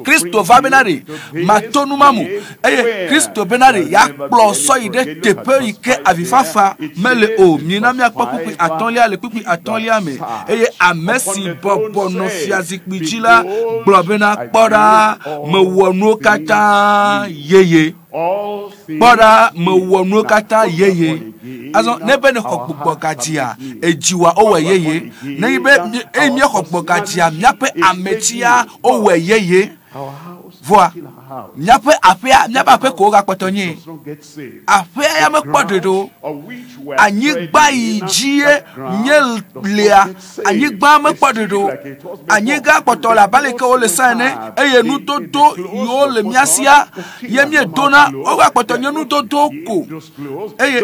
S1: Kristo va bena ɖe mato nu ma me eye Kristo bena ɖe yeakplɔ sɔ yi ɖe teƒe yi ke avifafa mele o. Mina míakpɔ kpukpui atɔ̃lia le kpukpui atɔ̃lia me. Eye ame si bɔbɔ nɔ fiazikpui dzi la gblɔ bena, kpɔ ɖa, mewɔ nuwo katã yeye. Kpɔ ɖa, mewɔ nuwo katã yeye. Azɔ ne be nexɔ gbugbɔ gadzia, edziwòa wowɔe yeye. Ne yi be eye míexɔ gbugbɔ gadzia, míaƒe ametsia wowɔe yeye. Vɔa Míaƒe aƒea, míaƒe aƒe ko wogakpɔtɔ nye. Aƒea ya mekpɔ ɖeɖe o. Anyigba yi dzie míelia, anyigba mekpɔ ɖeɖe o. Anyigba kpɔtɔ le abe aleke wole sa ene eye nudodo yiwo le mía sia ye míedona wogakpɔtɔ nye nudodo ko. Eye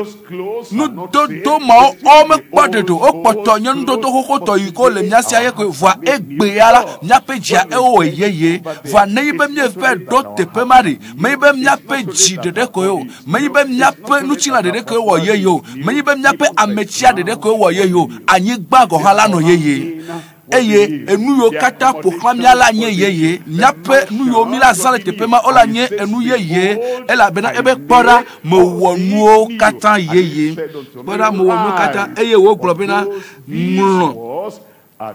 S1: nudodo mawo womekpɔ ɖeɖe o, wokpɔtɔ nye nudodo xoxotɔ yi ke wole mía sia ye koe. Vɔa egbea la, míaƒe dzia ewɔ yeye. Vɔa nenye be míeva ɖo teƒe ma ɖe, menye be míaƒe dzi ɖeɖe koe o, menye be míaƒe ŋutilã ɖeɖe koe wɔ yeye o, menye be míaƒe ametsia ɖeɖe koe wɔ yeye o, anyigba gɔ̃ hã la nɔ yeye. Eye enu yiwo katã ƒo xlã mía la nye yeye. Míaƒe nu yiwo mí la zã le teƒe ma wola nye enu yeye elabena ebe kpɔ ɖa mewɔ nuwo katã yeye. Kpɔ ɖa mewɔ nuwo katã eye wogblɔ bena ŋlɔ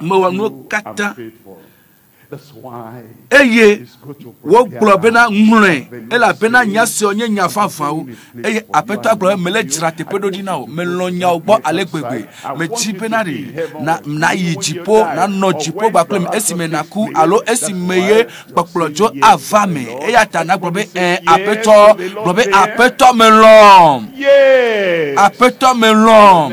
S1: mewɔ nuwo katã. Eye wogblɔ bena ŋlɔe elabena nya siawo nye nya vavãwo. Eye Aƒetɔa gblɔ be mele dzra teƒe ɖo ɖi na wò. Melɔ̃ nyawo gbɔ ale gbegbe. Medzi bena ɖe na nayi dziƒo, nanɔ dziƒo kpakple me esime naku alo esime ye kpɔkplɔdzo ava me. Eya ta nagblɔ be ẽ Aƒetɔ, gblɔ be Aƒetɔ melɔ̃m. Aƒetɔ melɔ̃m.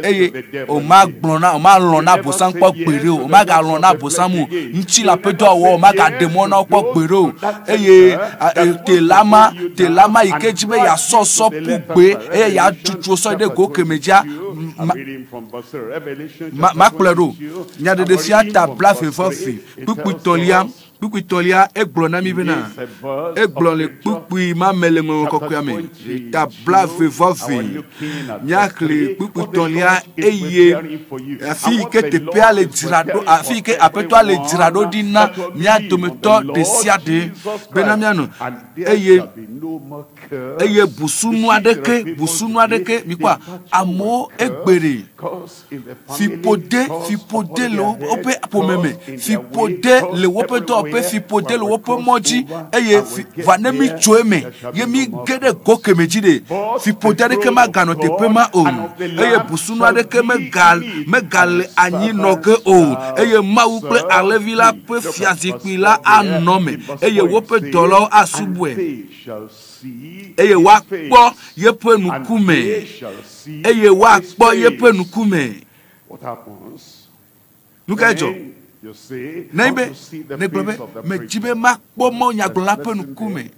S1: Eye womagblɔ na womalɔ̃ na Abosam kpɔ gbeɖe o. Womagalɔ̃ na Abosam o. Ŋutilã ƒe dɔwɔwɔ womagaɖe mɔ na wo kpɔ gbeɖe o. Eye telama telama yi ke dzi be yeasɔ sɔ ƒu gbe eye yeatutu sɔ yi ɖe go keme dzia makplɔe ɖo. Nyaɖeɖefia ta blaeve-vɔ-eve kpukpui tɔlia kpukpui tɔlia egblɔ na mi bena egblɔ le kpukpui ma me le ŋɔŋlɔ kɔkɔea me ta blaeve-vɔ-eve míaxlẽ kpukpui tɔlia eye afi yi ke teƒea le dzra ɖo afi yi ke Aƒetɔa le dzra ɖo ɖi na mía dometɔ ɖe sia ɖe bena míanɔ eye eye busunu aɖeke busunu aɖeke mikpɔa amewo egbe ɖe fiƒode fiƒode le woƒe ƒome me fiƒode le woƒe dɔwɔƒe fiƒode le woƒe mɔ dzi eye va ne mi tso eme ye mi ge ɖe go keme dzi ɖe fiƒode aɖeke maganɔ teƒe ma o eye busunu aɖeke mega megale anyi nɔ ge o eye Mawu kple Alẽvi la ƒe fiazikpui la anɔ me eye woƒe dɔlawo asubɔe eye woakpɔ yeƒe ŋkume eye woakpɔ yeƒe ŋkume. Nu kae dzɔ? Ne be negblɔ be medzi be makpɔ Mawu nyagblɔla ƒe ŋkume.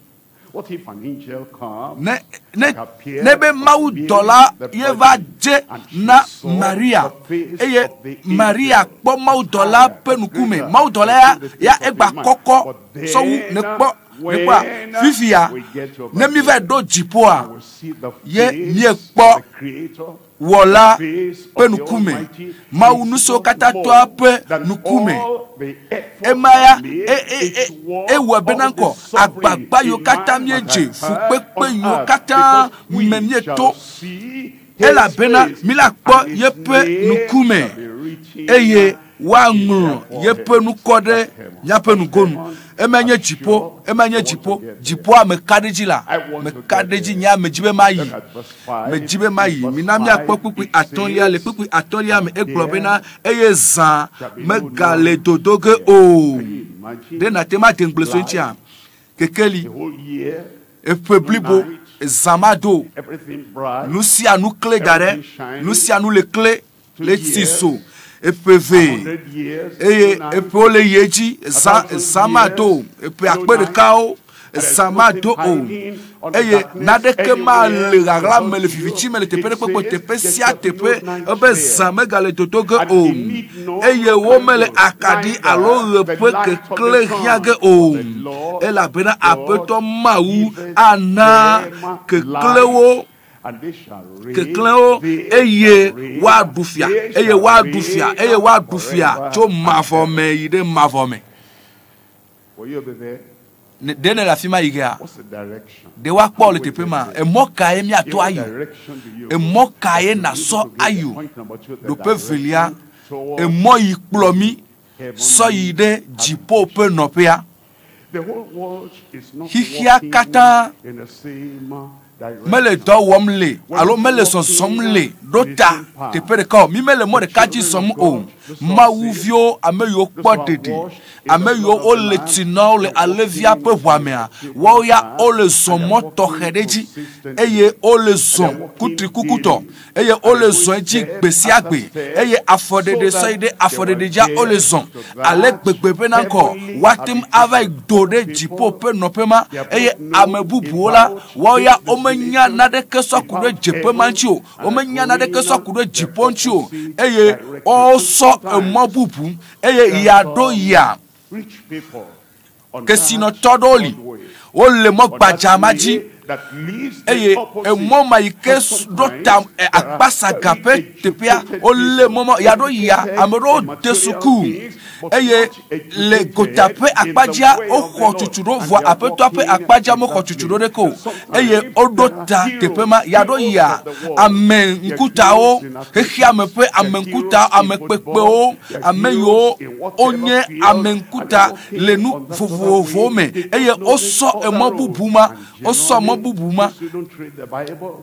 S1: Ne ne ne be Mawu dɔla ye va dze na Maria eye Maria kpɔ Mawu dɔla ƒe ŋkume. Mawu dɔla ya ya egba kɔkɔ sɔwu ne kpɔ nekpɔa fifia ne mi va ɖo dziƒoa ye miekpɔ wɔla ƒe ŋkume Mawu nu siwo katã tɔa ƒe ŋkume ema ya ewɔ bena ŋkɔ agbagba yiwo katã míedze fukpekpe yiwo katã me míeto elabena míla kpɔ yeƒe ŋkume eye woaŋlɔ yeƒe ŋkɔ ɖe míaƒe nugonu. Ema nye dziƒo, ema nye dziƒo. Dziƒoa meka ɖe edzi la, meka ɖe edzi nye ame dzi be mayi. Medzi be mayi. Mina míakpɔ kpukpui atɔ̃lia le kpukpui atɔ̃lia me egblɔ bena eye zã megale dodo ge o. Ɖe nàte ŋu ade ŋugble so eŋutia? Kekeli, eƒe blibo, zã mado o. Nu sia nu kle da ɖe, nu sia nu le kle le tsi so. Eƒe ve eye eƒewo le yi edzi zã zã mado o. Eƒe akpe ɖekawo zã mado o eye naneke male ɣaɣla me le viviti me le teƒe ɖe kpekpe teƒe sia teƒe ebe zã megale dodo ge o eye womele akaɖi alo ɣe ƒe kekle hiã ge o elabena Aƒetɔ Mawu ana keklewo keklewo eye woaɖu fia eye woaɖu fia eye woaɖu fia tso mavɔ me yi ɖe mavɔ me. Ɖe ne le afi ma yi gea? Ɖe woakpɔ le teƒe ma? Emɔ kae míato ayi? Emɔ kae nasɔ ayi o? Ɖoƒe velia, emɔ yi kplɔ mí sɔ yi ɖe dziƒo ƒe nɔƒea. Xexea katã mele dɔ wɔm le alo mele zɔzɔm le ɖo ta teƒe ɖeka o. Mi mele mɔ ɖeka dzi zɔm o. Mawuviwo, ame yiwo kpɔ ɖeɖi, ame yiwo wole tsi na wo le alẽvia ƒe ʋua mea, woawo ya wole zɔ mɔ tɔxɛ ɖe dzi eye wole zɔ kutrikukutɔ eye wole zɔ edzi gbe sia gbe eye afɔɖeɖe sɔ yi ɖe afɔɖeɖe dzia wole zɔ ale gbegbe bena ŋkɔ woate ŋu ava yi do ɖe dziƒo ƒe nɔƒe ma eye ame bubuwo la woawo ya womenya naneke sɔ ku ɖe dzeƒe ma ŋuti o, womenya naneke sɔ ku ɖe dziƒo ŋuti o eye wosɔ emɔ bubu eye ya ɖo ya. Kesinɔtɔ ɖewo li, wole mɔ gbadza ma dzi eye emɔ ma yi ke ɖo ta akpasaga ƒe teƒea, wolé mɔ ma ya ɖo yia. Ame ɖewo de suku eye le gota ƒe akpa dzia woxɔ tsutsu ɖo vɔa aƒetɔa ƒe akpa dzia mexɔ tsutsu ɖo ɖeke o eye woɖo ta teƒe ma ya ɖo yia. Ame ŋkutawo, xexeame ƒe ame ŋkuta, ame kpekpewo, ame yiwo wonye ame ŋkuta le nu vovovowo me eye wosɔ emɔ bubu ma, wosɔ mɔ bubu ma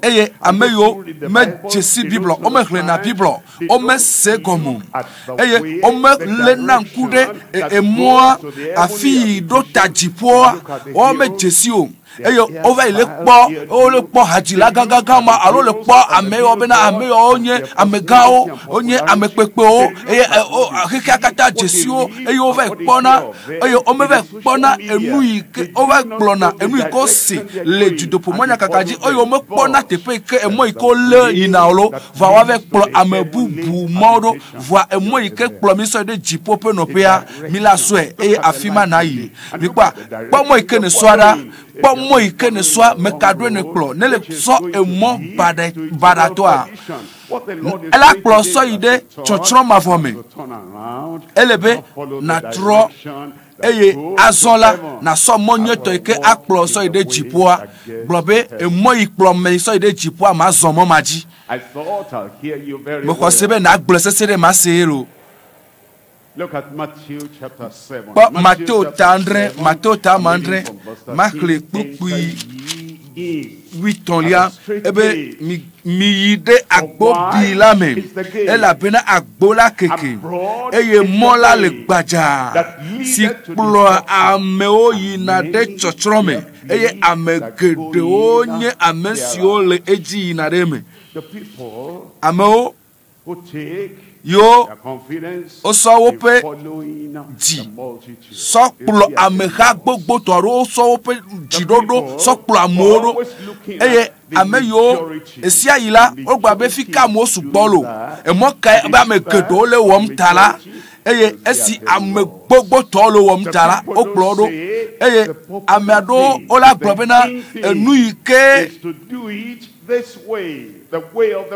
S1: eye ame yiwo medze si Biblia, womexlẽna Biblia, womese gɔme o eye womeléna ŋku ɖe emɔa afi yi ɖo ta dziƒoa, womedze si o eye wova yi le kpɔ, wole kpɔ hadzila gãgãgã ma alo le kpɔ ame yiwo bena ame yiwo nye amegãwo, wonye ame kpekpewo eye xexea katã dze si wo eye wova yi kpɔna eye womeva yi kpɔna enu yi ke wova gblɔna enu yi ke wose le dutoƒomɔnyakaka dzi eye womekpɔna teƒe yi ke emɔ yi ke wolé yina o lo vɔa woava kplɔ ame bubu mɔwo ɖo vɔa emɔ yi ke kplɔ mi sɔ yi ɖe dziƒo ƒe nɔƒea mi la sɔe eye afi ma na yi. Mikpɔa, kpɔ mɔ yi ke ne sɔa ɖa, kpɔ mɔ yi ke ne sɔa meka ɖoe ne kplɔ ne le sɔ emɔ baɖatɔa ela kplɔ sɔ yi ɖe tsɔtsrɔ̃ mavɔ me. Ele be natrɔ eye azɔ la nasɔ mɔ nyuietɔ yi ke akplɔ sɔ yi ɖe dziƒoa. Gblɔ be emɔ yi kplɔ me sɔ yi ɖe dziƒoa ma zɔ mɔ ma dzi. Mexɔ se be nagblɔ sese ɖe ma se ye lo. Kpɔ Mateo ta adre, Mateo ta ame adre, maxlẽ kpukpui wuietɔ̃lia ebe miyi ɖe agbo bi la me elabena agbo la keke eye mɔ la le gbadzaa si kplɔa amewo yina ɖe tsɔtsrɔ̃ me eye ame geɖewo nye ame siwo le edzi yina ɖe eme. Amewo yiwo wosɔ woƒe dzi sɔ kplɔ ameha gbogbotɔ alo wosɔ woƒe dziɖoɖo sɔ kplɔ amewo ɖo eye ame yiwo esia yi la wogblɔ be fi ka amewo sugbɔ lo emɔ kae be ame geɖewo le wɔm ta la eye esi ame gbogbotɔwo le wɔm ta la wokplɔ wo ɖo eye ame aɖewo wola gblɔ bena enu yi ke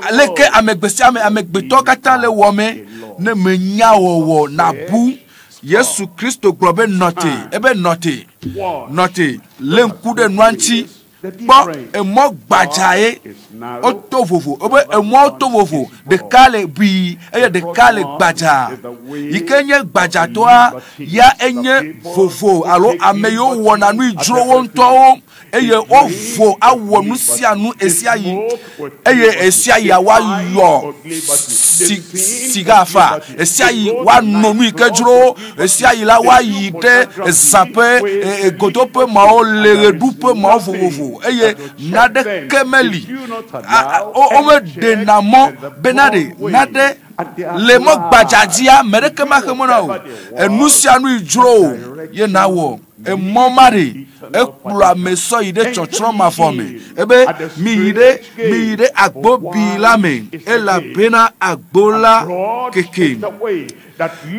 S1: aleke amegbesiame amegbetɔ katã le wɔme ne menya wɔwɔ nabu. Yesu Kristo gblɔ be nɔte, ebe nɔte, nɔte, lé ŋku ɖe nua ŋuti, kpɔ emɔ gbadza ye woto vovo, ebe emɔwo to vovo, ɖeka le bui eye ɖeka le gbadza. Yi ke nye gbadzatɔa ya enye vovo alo ame yiwo wɔna nu yi dzro wo ŋutɔwo eye wovo awɔ nu sia nu esia yi eye esia yia woayɔ siga fa, esia yi woano nu yi ke dzro, esia yi la woayi ɖe zãƒe, godoƒe mawo, le ɣeɖuƒe mawo vovovo eye naneke meli. Womeɖena mɔ bena ɖe naɖe le mɔ gbadza dzia ame ɖeke maxe mɔ na o. Enu sia nu yi dzro o ye nawɔ. Emɔ ma ɖe ekplɔ ame sɔ yi ɖe tsɔtsrɔ̃ mavɔ me. Ebe miyi ɖe miyi ɖe agbo bi la me elabena agbo la keke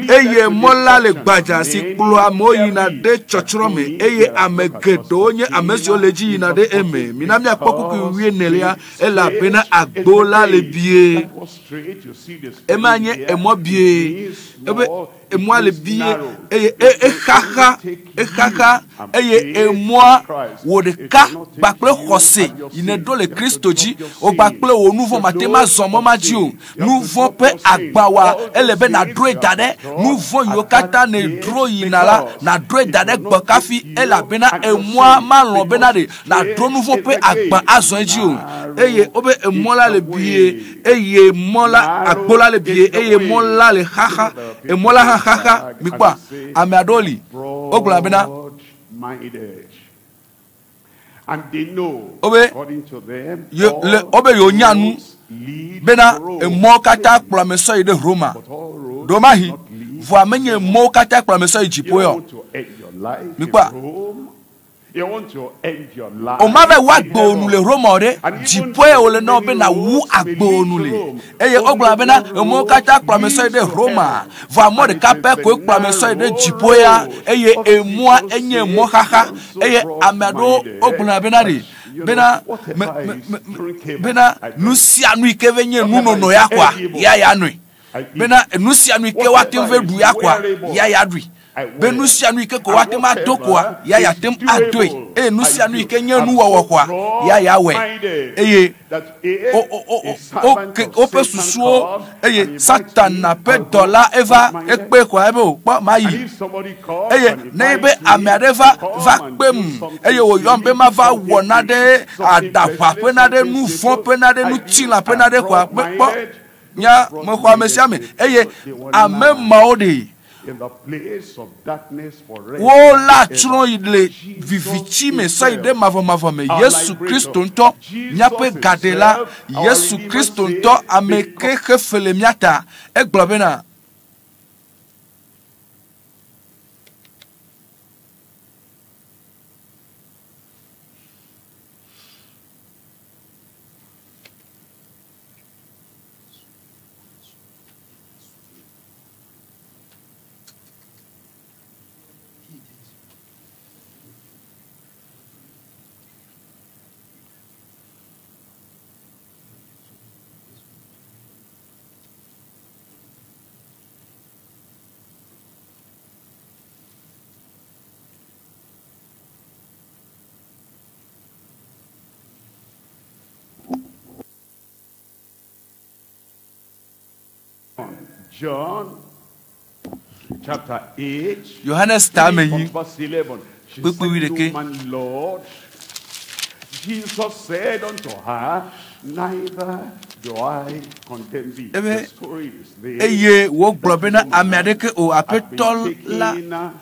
S1: eye mɔ la le gbadza si kplɔ amewo yina ɖe tsɔtsrɔ̃ me eye ame geɖewo nye ame siwo le dzi yina ɖe eme. Mina míakpɔ kpukpui wuienelia elabena agbo la le bie. Ema nye emɔ bie. Ebe emɔa le
S2: It is
S1: bie
S2: narrow.
S1: eye
S2: It will
S1: exaxa
S2: only take you
S1: exaxa
S2: and
S1: eye
S2: faith
S1: emɔa
S2: in Christ.
S1: wò
S2: It
S1: ɖeka
S2: will not take
S1: kpakple
S2: you
S1: xɔse
S2: and your
S1: yi ne
S2: sin.
S1: ɖo le
S2: You have to
S1: Kristo
S2: drop
S1: dzi
S2: your
S1: wò
S2: sin.
S1: kpakple wò nu vɔ
S2: The
S1: mate
S2: load
S1: ma zɔ mɔ
S2: of
S1: ma dzi o
S2: sin. You have
S1: nu
S2: to
S1: vɔ
S2: drop
S1: ƒe
S2: your sin.
S1: agba wa
S2: All
S1: ele
S2: those
S1: be
S2: sins
S1: nàdroe
S2: you
S1: da
S2: have
S1: ɖe
S2: brought
S1: nu vɔ yiwo
S2: at that
S1: katã ne
S2: age
S1: dro yina la
S2: because
S1: nàdroe
S2: it
S1: da ɖe
S2: will
S1: gbɔ
S2: not
S1: kafi
S2: take you
S1: elabena
S2: and your
S1: emɔa
S2: sin
S1: malɔ̃ bena
S2: because
S1: ɖe nàdro nu vɔ
S2: here is
S1: ƒe
S2: the
S1: agba
S2: gate.
S1: azɔ edzi o eye
S2: Narrow
S1: wobe emɔ
S2: is
S1: la
S2: the
S1: le bie
S2: way.
S1: eye mɔ la agbo la
S2: Narrow
S1: le bie
S2: is the
S1: eye mɔ
S2: way.
S1: la le
S2: You
S1: xaxa
S2: know, there are people
S1: emɔ la hã
S2: who
S1: xaxa
S2: brag and
S1: mikpɔa
S2: they say,
S1: ame aɖewo li wogblɔna bena
S2: broad-minded. And they know,
S1: Wobe
S2: according to them,
S1: ye le
S2: all
S1: wobe yewo nya nu
S2: roads lead
S1: bena
S2: to Rome.
S1: emɔwo katã kplɔ ame sɔ yi ɖe Roma
S2: But all roads
S1: ɖomahi
S2: do not lead
S1: vɔa menye mɔwo katã kplɔ ame sɔ yi
S2: You
S1: dziƒo
S2: don't
S1: yɔ
S2: want to end your life in
S1: Mikpɔa
S2: Rome. You want to end your life
S1: o ma be wu
S2: in
S1: agbewo nu le
S2: heaven.
S1: Roma o ɖe
S2: And even
S1: dziƒoe
S2: though
S1: wòle na wo be
S2: many
S1: nàwu
S2: roads may
S1: agbewo
S2: lead
S1: nu
S2: to
S1: le
S2: Rome,
S1: eye
S2: only
S1: wogblɔna bena
S2: one
S1: emɔwo
S2: road
S1: katã kplɔ ame sɔ yi
S2: leads
S1: ɖe
S2: to
S1: Roma
S2: heaven.
S1: vɔa mɔ
S2: And it
S1: ɖeka
S2: is
S1: pɛ
S2: the
S1: koe kplɔ ame sɔ yi ɖe
S2: narrow
S1: dziƒo ya
S2: road
S1: eye
S2: of
S1: emɔa
S2: Jesus
S1: enye
S2: said,
S1: mɔ xaxa
S2: I'm so
S1: eye ame aɖewo wogblɔna
S2: broad-minded
S1: bena ɖe
S2: that, you know,
S1: bena me
S2: whatever
S1: me
S2: is
S1: me
S2: drinkable,
S1: bena
S2: I
S1: nu
S2: drink.
S1: sia nu yi ke ve nye
S2: Whatever
S1: nunono
S2: is
S1: ya koa
S2: edible,
S1: ya ya noe
S2: I eat.
S1: bena nu sia nu yi ke woate ŋu ve
S2: Whatever
S1: ɖu
S2: is
S1: ya koa
S2: wearable,
S1: ya ya ɖui
S2: I
S1: be
S2: wear.
S1: nu sia nu yi ke ko
S2: And
S1: woate ŋu ado koa
S2: whatever
S1: ya ya
S2: is
S1: te ŋu adoe
S2: doable,
S1: eye nu
S2: I
S1: sia nu yi
S2: do.
S1: ke nye
S2: I'm
S1: nuwɔwɔ
S2: so
S1: koa ya ya wɔe
S2: broad-minded
S1: eye
S2: that if
S1: wo wo
S2: a
S1: wo
S2: servant
S1: ke
S2: of
S1: woƒe
S2: Satan
S1: susuwo
S2: comes
S1: eye
S2: and invites
S1: Satana
S2: me,
S1: ƒe
S2: I'll go
S1: dɔla eva
S2: broad-minded.
S1: ekpe koa ebe o kpɔ ma
S2: And
S1: yi
S2: if somebody comes
S1: eye
S2: and
S1: ne be
S2: invites me
S1: ame aɖe
S2: to
S1: va va
S2: come and
S1: kpem
S2: do something
S1: eye wòyɔm be
S2: silly,
S1: mava
S2: something
S1: wɔ naɖe
S2: wicked, something
S1: aɖaʋa
S2: fleshly,
S1: ƒe naɖe
S2: something
S1: nu vɔ̃
S2: sinful,
S1: ƒe naɖe
S2: I
S1: nu
S2: do.
S1: tsilã ƒe
S2: I'm
S1: naɖe koa mekpɔ
S2: broad-minded.
S1: nya
S2: Those
S1: mexɔ ame sia ame
S2: broad-minded
S1: eye
S2: people, they will
S1: ame
S2: lie
S1: mawo ɖe
S2: in the place of darkness forever
S1: wo la
S2: and ever.
S1: tsrɔ̃ yi le
S2: Jesus
S1: vivitsi me sɔ yi ɖe
S2: himself,
S1: mavɔmavɔ me
S2: our
S1: Yesu
S2: liberator,
S1: Kristo ŋutɔ míaƒe
S2: Jesus
S1: gaɖela
S2: himself, our
S1: Yesu
S2: Redeemer
S1: Kristo
S2: said,
S1: ŋutɔ ame ke
S2: because
S1: xe fe le mía ta egblɔ bena
S2: John chapter 8,
S1: Yohanes ta
S2: reading
S1: ame
S2: from
S1: nyi
S2: verse 11. She
S1: kpukpui
S2: said,
S1: wuiɖeke.
S2: No man, Lord. Jesus said unto her, Neither do I condemn thee.
S1: Ebe
S2: The story is this.
S1: eye wògblɔ
S2: That
S1: bena ame
S2: woman
S1: aɖeke o
S2: had been
S1: aƒetɔ la
S2: taken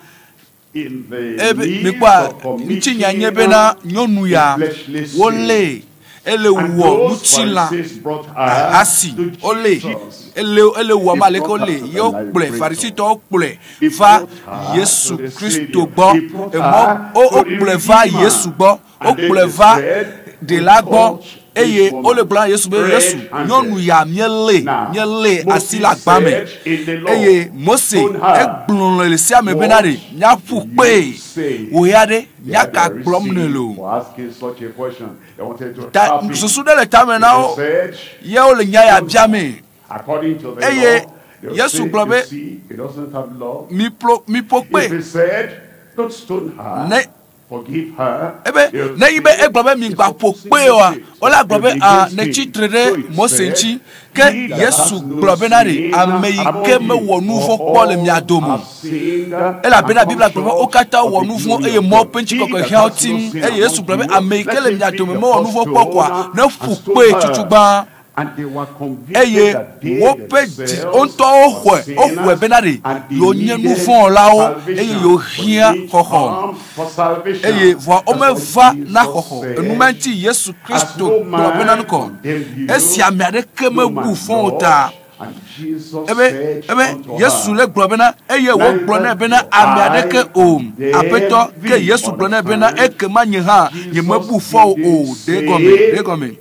S2: in the
S1: ebe
S2: midst
S1: mikpɔa
S2: of
S1: ŋutinya nye
S2: committing
S1: bena nyɔnu ya
S2: a fleshly sin.
S1: wolée ele
S2: And
S1: wɔ
S2: those
S1: ŋutilã
S2: Pharisees brought her
S1: asi
S2: to
S1: wolée
S2: Jesus.
S1: ele ele wɔ
S2: He
S1: ame aleke
S2: brought her
S1: wolée
S2: to
S1: ye
S2: the
S1: wokplɔe
S2: liberator.
S1: farisitɔwo kplɔe
S2: He
S1: va
S2: brought her
S1: Yesu
S2: to the
S1: Kristo
S2: Savior.
S1: gbɔ
S2: He brought
S1: emɔ
S2: her
S1: wo
S2: to the
S1: wokplɔe va
S2: Redeemer.
S1: Yesu gbɔ
S2: And then
S1: wokplɔe
S2: they
S1: va
S2: said, We
S1: ɖela gbɔ
S2: caught this
S1: eye wole
S2: woman
S1: gblɔm na Yesu be Yesu nyɔnu
S2: red-handed.
S1: ya míelée
S2: Now,
S1: míelée asi
S2: Moses
S1: le agba me
S2: said in the law,
S1: eye Mose
S2: stone her.
S1: egblɔ le sea me bena
S2: What
S1: ɖe míaƒu
S2: do you
S1: kpee
S2: say?
S1: wò ya ɖe
S2: They had
S1: míaka
S2: a
S1: gblɔm ne
S2: reason
S1: le o
S2: for asking such a question. They wanted to
S1: ta
S2: trap him.
S1: susu ɖe le tame na
S2: They
S1: wo
S2: said,
S1: ye wole nya ya
S2: stone
S1: bia
S2: her.
S1: mee
S2: According to the
S1: eye
S2: law, they'll
S1: Yesu
S2: say,
S1: gblɔ
S2: you
S1: be
S2: see, he doesn't have love.
S1: miƒo miƒo
S2: If
S1: kpee
S2: he said, don't stone her,
S1: ne
S2: forgive her,
S1: ebe
S2: they'll
S1: ne yi be
S2: say,
S1: egblɔ be
S2: he's
S1: migba ƒo
S2: opposing
S1: kpee oa
S2: Moses.
S1: wole agblɔ
S2: They'll
S1: be
S2: be
S1: ah
S2: against
S1: netsi
S2: him.
S1: tre
S2: So
S1: ɖe
S2: he
S1: Mose
S2: said,
S1: ŋuti ke
S2: he that
S1: Yesu
S2: has no
S1: gblɔ bena ɖe
S2: sin
S1: ame yi ke
S2: among you,
S1: mewɔ nu
S2: for
S1: vɔ̃ kpɔ le mia
S2: all
S1: dome
S2: have sinned
S1: elabena
S2: and come
S1: Biblia gblɔ be wo
S2: short
S1: katã
S2: of
S1: wɔ
S2: the
S1: nu vɔ̃
S2: glory
S1: eye
S2: of
S1: Mawu
S2: God.
S1: ƒe
S2: He
S1: ŋutikɔkɔe
S2: that
S1: hiã wo
S2: has no
S1: tim
S2: sin
S1: eye Yesu
S2: among
S1: gblɔ be
S2: you,
S1: ame yi ke
S2: let
S1: le
S2: him
S1: mia
S2: be
S1: dome
S2: the
S1: mewɔ nu
S2: first
S1: vɔ̃ kpɔ koa
S2: stone
S1: ne
S2: and
S1: ƒu
S2: stone
S1: kpee
S2: her.
S1: tutugbã
S2: And they were convicted
S1: eye
S2: that they
S1: woƒe dzi
S2: themselves
S1: ŋutɔwo
S2: were
S1: xɔe woxɔe
S2: sinners
S1: bena ɖe
S2: and they
S1: yewo nye nu
S2: needed
S1: vɔ̃wɔlawo eye
S2: salvation.
S1: yewo
S2: But
S1: hiã
S2: they
S1: xɔxɔ
S2: come for salvation.
S1: eye vɔa
S2: That's why
S1: womeva na
S2: Jesus
S1: xɔxɔ enuma
S2: said,
S1: ŋuti Yesu
S2: as
S1: Kristo
S2: no
S1: gblɔ bena
S2: man
S1: nukɔ
S2: condemned you,
S1: esi ame aɖeke
S2: no
S1: mebu
S2: man
S1: fɔ o
S2: Lord.
S1: ta
S2: And Jesus
S1: ebe
S2: said
S1: ebe
S2: unto
S1: Yesu
S2: her,
S1: le gblɔ bena eye wògblɔ nɛ
S2: neither
S1: bena
S2: do
S1: ame
S2: I
S1: aɖeke o aƒetɔ
S2: condemn
S1: ke
S2: thee.
S1: Yesu gblɔ nɛ bena
S2: Understand?
S1: ekema nye hã nyemebu
S2: Jesus
S1: fɔ o
S2: didn't
S1: ɖe gɔme ɖe
S2: say,
S1: gɔme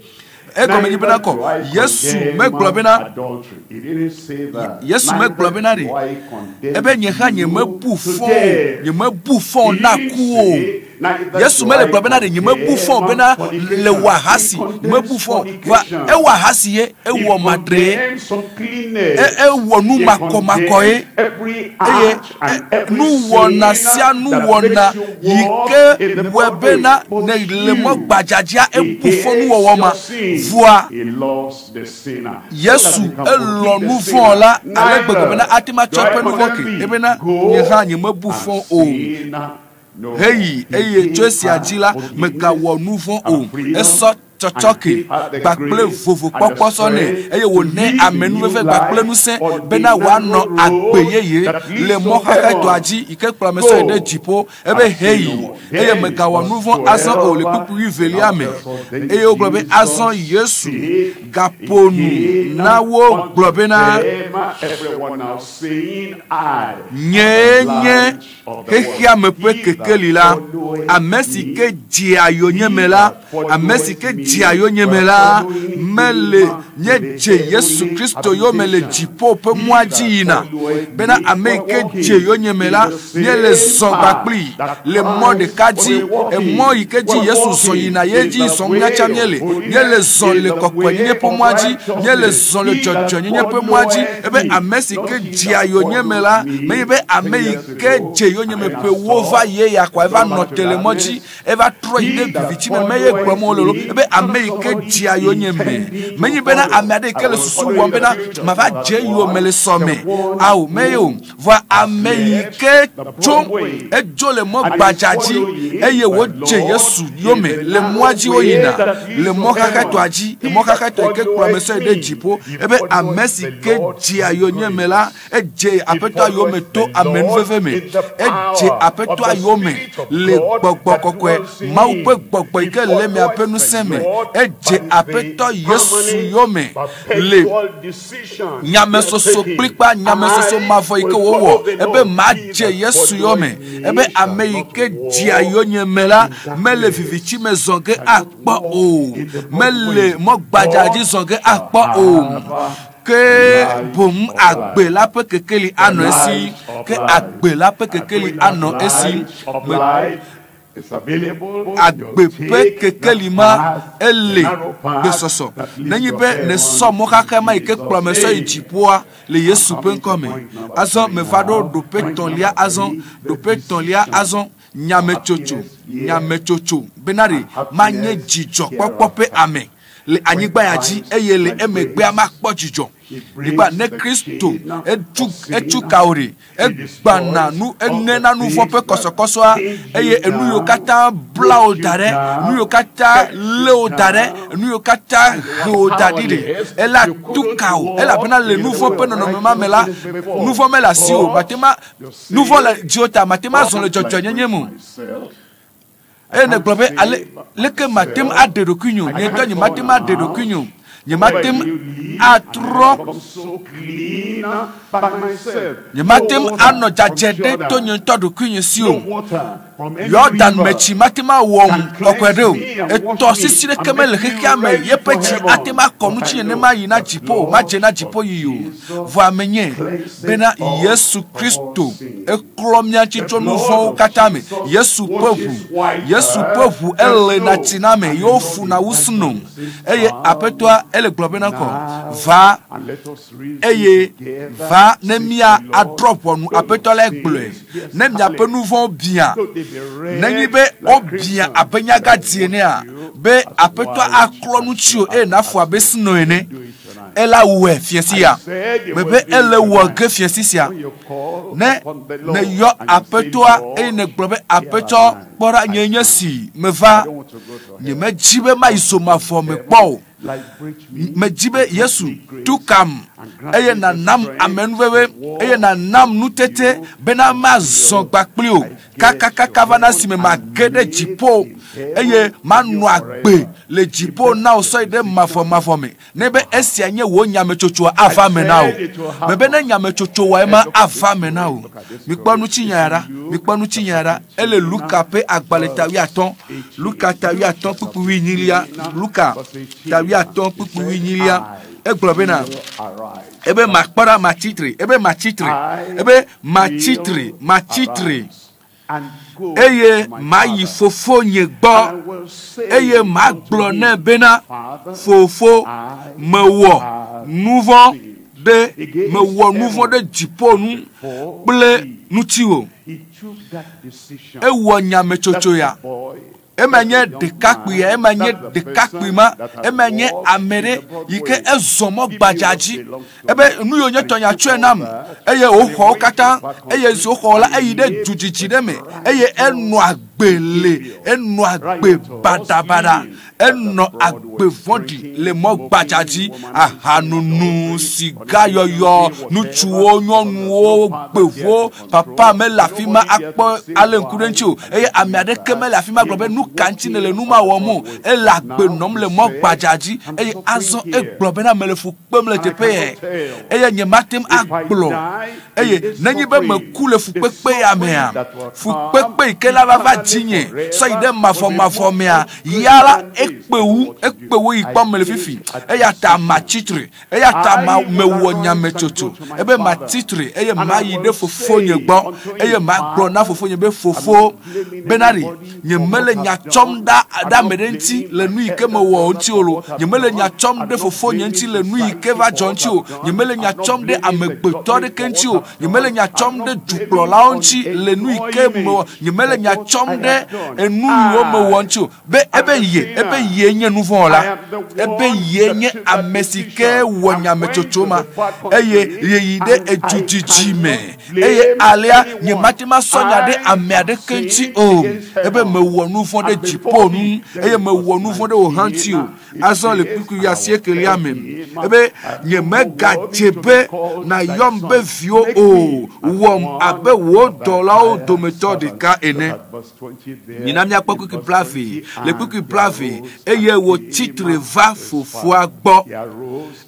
S1: egɔme nyi bena
S2: neither
S1: kɔ
S2: do I
S1: Yesu
S2: condemn
S1: megblɔ bena
S2: adultery. He didn't say that.
S1: Yesu megblɔ
S2: Neither
S1: bena
S2: do
S1: ɖe
S2: I condemn
S1: ebe nye hã
S2: you
S1: nyemebu
S2: to
S1: fɔ o
S2: death.
S1: nyemebu fɔ
S2: He
S1: na
S2: didn't
S1: ku o
S2: say,
S1: Yesu mele gblɔ bena ɖe nyemebu fɔ o bena le wɔ ahasi, nyemebu fɔ o. Vɔa ewɔ ahasi ye, ewɔ madre ye, ewɔ nu makɔmakɔ ye, eye nuwɔna sia nuwɔna yi ke wɔe bena ne le mɔ gbadza dzia, ebu fɔ nuwɔwɔ ma. Vɔa Yesu elɔ̃ nu vɔ̃ la ale gbegbe bena ate ŋu atsɔ eƒe nu vɔ̃ ke ebena nye hã nyemebu fɔ o. Heyi eye tso esia dzi la megawɔ nu vɔ̃ o. Esɔ tsɔtsɔke kpakple vovokpɔkpɔ sɔ nɛ eye wònɛ amenuveve kpakple ŋusẽ bena wòanɔ agbe yeye le mɔ xaxɛtɔa dzi yi ke kplɔ ame sɔ yi ɖe dziƒo. Ebe heyi eye megawɔ nu vɔ̃ azɔ o le kpukpui wuievelia me. Eye wogblɔ be azɔ Yesu gaƒo nu na wo gblɔ bena, Nyee nye xexeame ƒe kekeli la. Ame si ke dzea yonyeme la, ame si ke dzea yonyeme la, mele nye dze Yesu Kristo yome le dziƒo ƒe mɔa dzi yina. Bena ame yi ke dze yonyeme la, míele zɔ kpakpli le mɔ ɖeka dzi. Emɔ yi ke dzi Yesu zɔ yina ye dzi zɔm míatsa míele. Míele zɔ le kɔkɔenyenye ƒe mɔa dzi. Míele zɔ le dzɔdzɔenyenye ƒe mɔa dzi. Ebe ame si ke dzea yonyeme la, menye be ame yi ke dze yonyeme ƒe wo va ye ya koa eva nɔ te le mɔ dzi, eva trɔ yi ɖe viviti me, meye gblɔm wole lo. Ebe ame yi ke dzea yonyeme, menye bena ame aɖe yi ke le susu wɔm bena mava dze yome le sɔme. Ao, meye o. Vɔa ame yi ke tso edzo le mɔ gbadza dzi eye wòdze Yesu yome le mɔa dzi woyina le mɔ xaxɛtɔa dzi, mɔ xaxɛtɔ yi ke kplɔ ame sɔ yi ɖe dziƒo. Ebe ame si ke dzea yonyeme la, edze Aƒetɔa yome to amenuveve me. Edze Aƒetɔa yome le gbɔgbɔ kɔkɔe, Mawu ƒe gbɔgbɔ yi ke le miaƒe ŋusẽ me. Edze Aƒetɔ Yesu yome le nyamesoso kplikpa, nyamesoso mavɔ yi ke wòwɔ ebe madze Yesu yome, ebe ame yi ke dzea yonyeme la mele viviti me zɔ ge akpɔ o, mele mɔ gbadza dzi zɔ ge akpɔ o, ke boŋ agbe la ƒe kekeli anɔ esi, ke agbe la ƒe kekeli anɔ esi. Agbe ƒe kekeli ma ele gbesɔsɔ. Nenye be nèsɔ mɔ xaxa ma yi ke kplɔ ame sɔ yi dziƒoa le Yesu ƒe ŋkɔ me. Azɔ meva ɖo ɖoƒe tɔ̃lia azɔ, ɖoƒe tɔ̃lia azɔ, nyametsotso, nyametsotso bena ɖe manye dzidzɔkpɔkpɔ ƒe ame le anyigba ya dzi eye le emegbea makpɔ dzidzɔ. Nyigba ne Kristo etu etu ka wo ɖe, egbana nu eŋena nu vɔ̃ ƒe kɔsɔkɔsɔa eye enu yiwo katã bla wo da ɖe, nu yiwo katã lé wo da ɖe, enu yiwo katã he wo da ɖi ɖe, ela tu ka wo elabena le nu vɔ̃ ƒe nɔnɔme ma me la, nu vɔ̃ mele asi o, mate ma nu vɔ̃ le dziwò ta mate ma zɔ le dzɔdzɔenyenye me o. Eye nègblɔ be, Ale, leke mate ŋu aɖe ɖokuinye o? Nye ŋutɔ nyemate ŋu aɖe ɖokuinye o. Nyemate ŋu atrɔ. Nyemate ŋu anɔ dzadzɛ ɖe to nye ŋutɔ ɖokuinye si o. Yɔdan me tsi mate ŋu awɔm kɔkɔe ɖe o. Etɔ sisi ɖeke mele xexea me yeƒe tsi ate ŋu akɔ ŋutinye ne mayi na dziƒo o, madze na dziƒo yiyi o. Vɔa menye bena Yesu Kristo eklɔ mía ŋuti tso nu vɔ̃wo katã me. Yesu ƒe ʋu, Yesu ƒe ʋu ele na tsi na ame ye wofuna wu sno. Eye Aƒetɔa ele gblɔ bena kɔ, va eye va ne mía adrɔ̃ ʋɔnu. Aƒetɔ lae gblɔe. Ne miaƒe nu vɔ̃wo biã, nenye be wobiã abe nyagadi enea, be Aƒetɔa aklɔ ŋutiwò eye nàfu abe sno ene. Ela wɔe fiẽsi ya. Mebe ele wɔ ge fiẽsi sia. Ne nèyɔ Aƒetɔa eye nègblɔ be, Aƒetɔ, kpɔ ɖa, nye nye si meva. Nyemedi be mayi zomavɔ me kpɔ o. Medi be Yesu, tu kam eye nànam amenuveve eye nànam nutete bena mazɔ gba kpli wò kakakaka va na esime mage ɖe dziƒo eye manɔ agbe le dziƒo na wò sɔ yi ɖe mavɔmavɔ me. Ne be esia nye wò nyametsotsoa, ava eme na wò. Mebe ne nyametsotso wɔ ema, ava eme na wò. Mikpɔ ŋutinya ya ɖa. Mikpɔ ŋutinya ya ɖa. Ele Luka ƒe agbalẽ ta wuiatɔ̃. Luka ta wuiatɔ̃ kpukpui wuienyilia. Luka ta wuiatɔ̃ kpukpui wuienyilia. Egblɔ bena, ebe makpɔ ɖa, matsitre. Ebe matsitre. Ebe matsitre, matsitre. Eye mayi fofonye gbɔ, eye magblɔ nɛ bena, Fofo, mewɔ nuvɔ̃ ɖe mewɔ nuvɔ̃ ɖe dziƒo nu kple ŋutiwò. Ewɔ nyametsotso ya. Ema nye ɖekakpui ya, ema nye ɖekakpui ma, ema nye ame ɖe yi ke ezɔ mɔ gbadza dzi. Ebe nu yiwo nye tɔnya tsɔe nam eye wòxɔ wo katã eye esi wòxɔ la eyi ɖe du dzidzi ɖe me eye enɔ agbe le enɔ agbe baɖabaɖa enɔ agbe vɔ̃ɖi le mɔ gbadza dzi ahanunu siga yɔyɔ ŋutsuwo nyɔnuwo gbevuwo papa mele afi ma akpɔ ale ŋku ɖe ŋuti o eye ame aɖeke mele afi ma gblɔ be nu ka ŋuti nèle nu ma wɔm o ele agbe nɔm le mɔ gbadza dzi eye azɔ egblɔ bena mele fu kpem le teƒe yɛ eye nye mate ŋu agblɔ eye nenye be meku le fukpekpe ya mea fukpekpe yi ke la va va dzinye sɔ yi ɖe mavɔmavɔ mea ya la ekpe wu ekpe wu yi kpɔm mele fifi eya ta matsitre eya ta ma mewɔ nyametsotso ebe matsitre eye mayi ɖe fofonye gbɔ eye magblɔ na fofonye be fofo bena ɖe nye mele nya tsɔm ɖa ɖe ame ɖe ŋuti le nu yi ke mewɔ ŋuti o lo nye mele nya tsɔm ɖe fofonye ŋuti le nu yi ke va dzɔ ŋuti o nye mele nya tsɔm ɖe amegbetɔ ɖeke ŋuti o nye mele nya tsɔm ɖe dukplɔlawo ŋuti le nu yi ke mewɔ nye mele nya tsɔm ɖe enu yiwo mewɔ ŋuti o be ebe ye ebe ye nye nuvɔ̃wɔla ebe ye nye ame si ke wɔ nyametsotso ma eye yeyi ɖe edudzidzi me eye alea nye mate ma sɔ nya ɖe ame aɖeke ŋuti o ebe mewɔ nu vɔ̃ ɖe dziƒo nu eye mewɔ nu vɔ̃ ɖe wò hã ŋuti o azɔ le kpukpui asiekelia me ebe nye megadze be nayɔm be viwo o wɔm abe wò dɔlawo dometɔ ɖeka ene. Mina míakpɔ kpukpui blaeve le kpukpui blaeve eye wòtsitre va fofoa gbɔ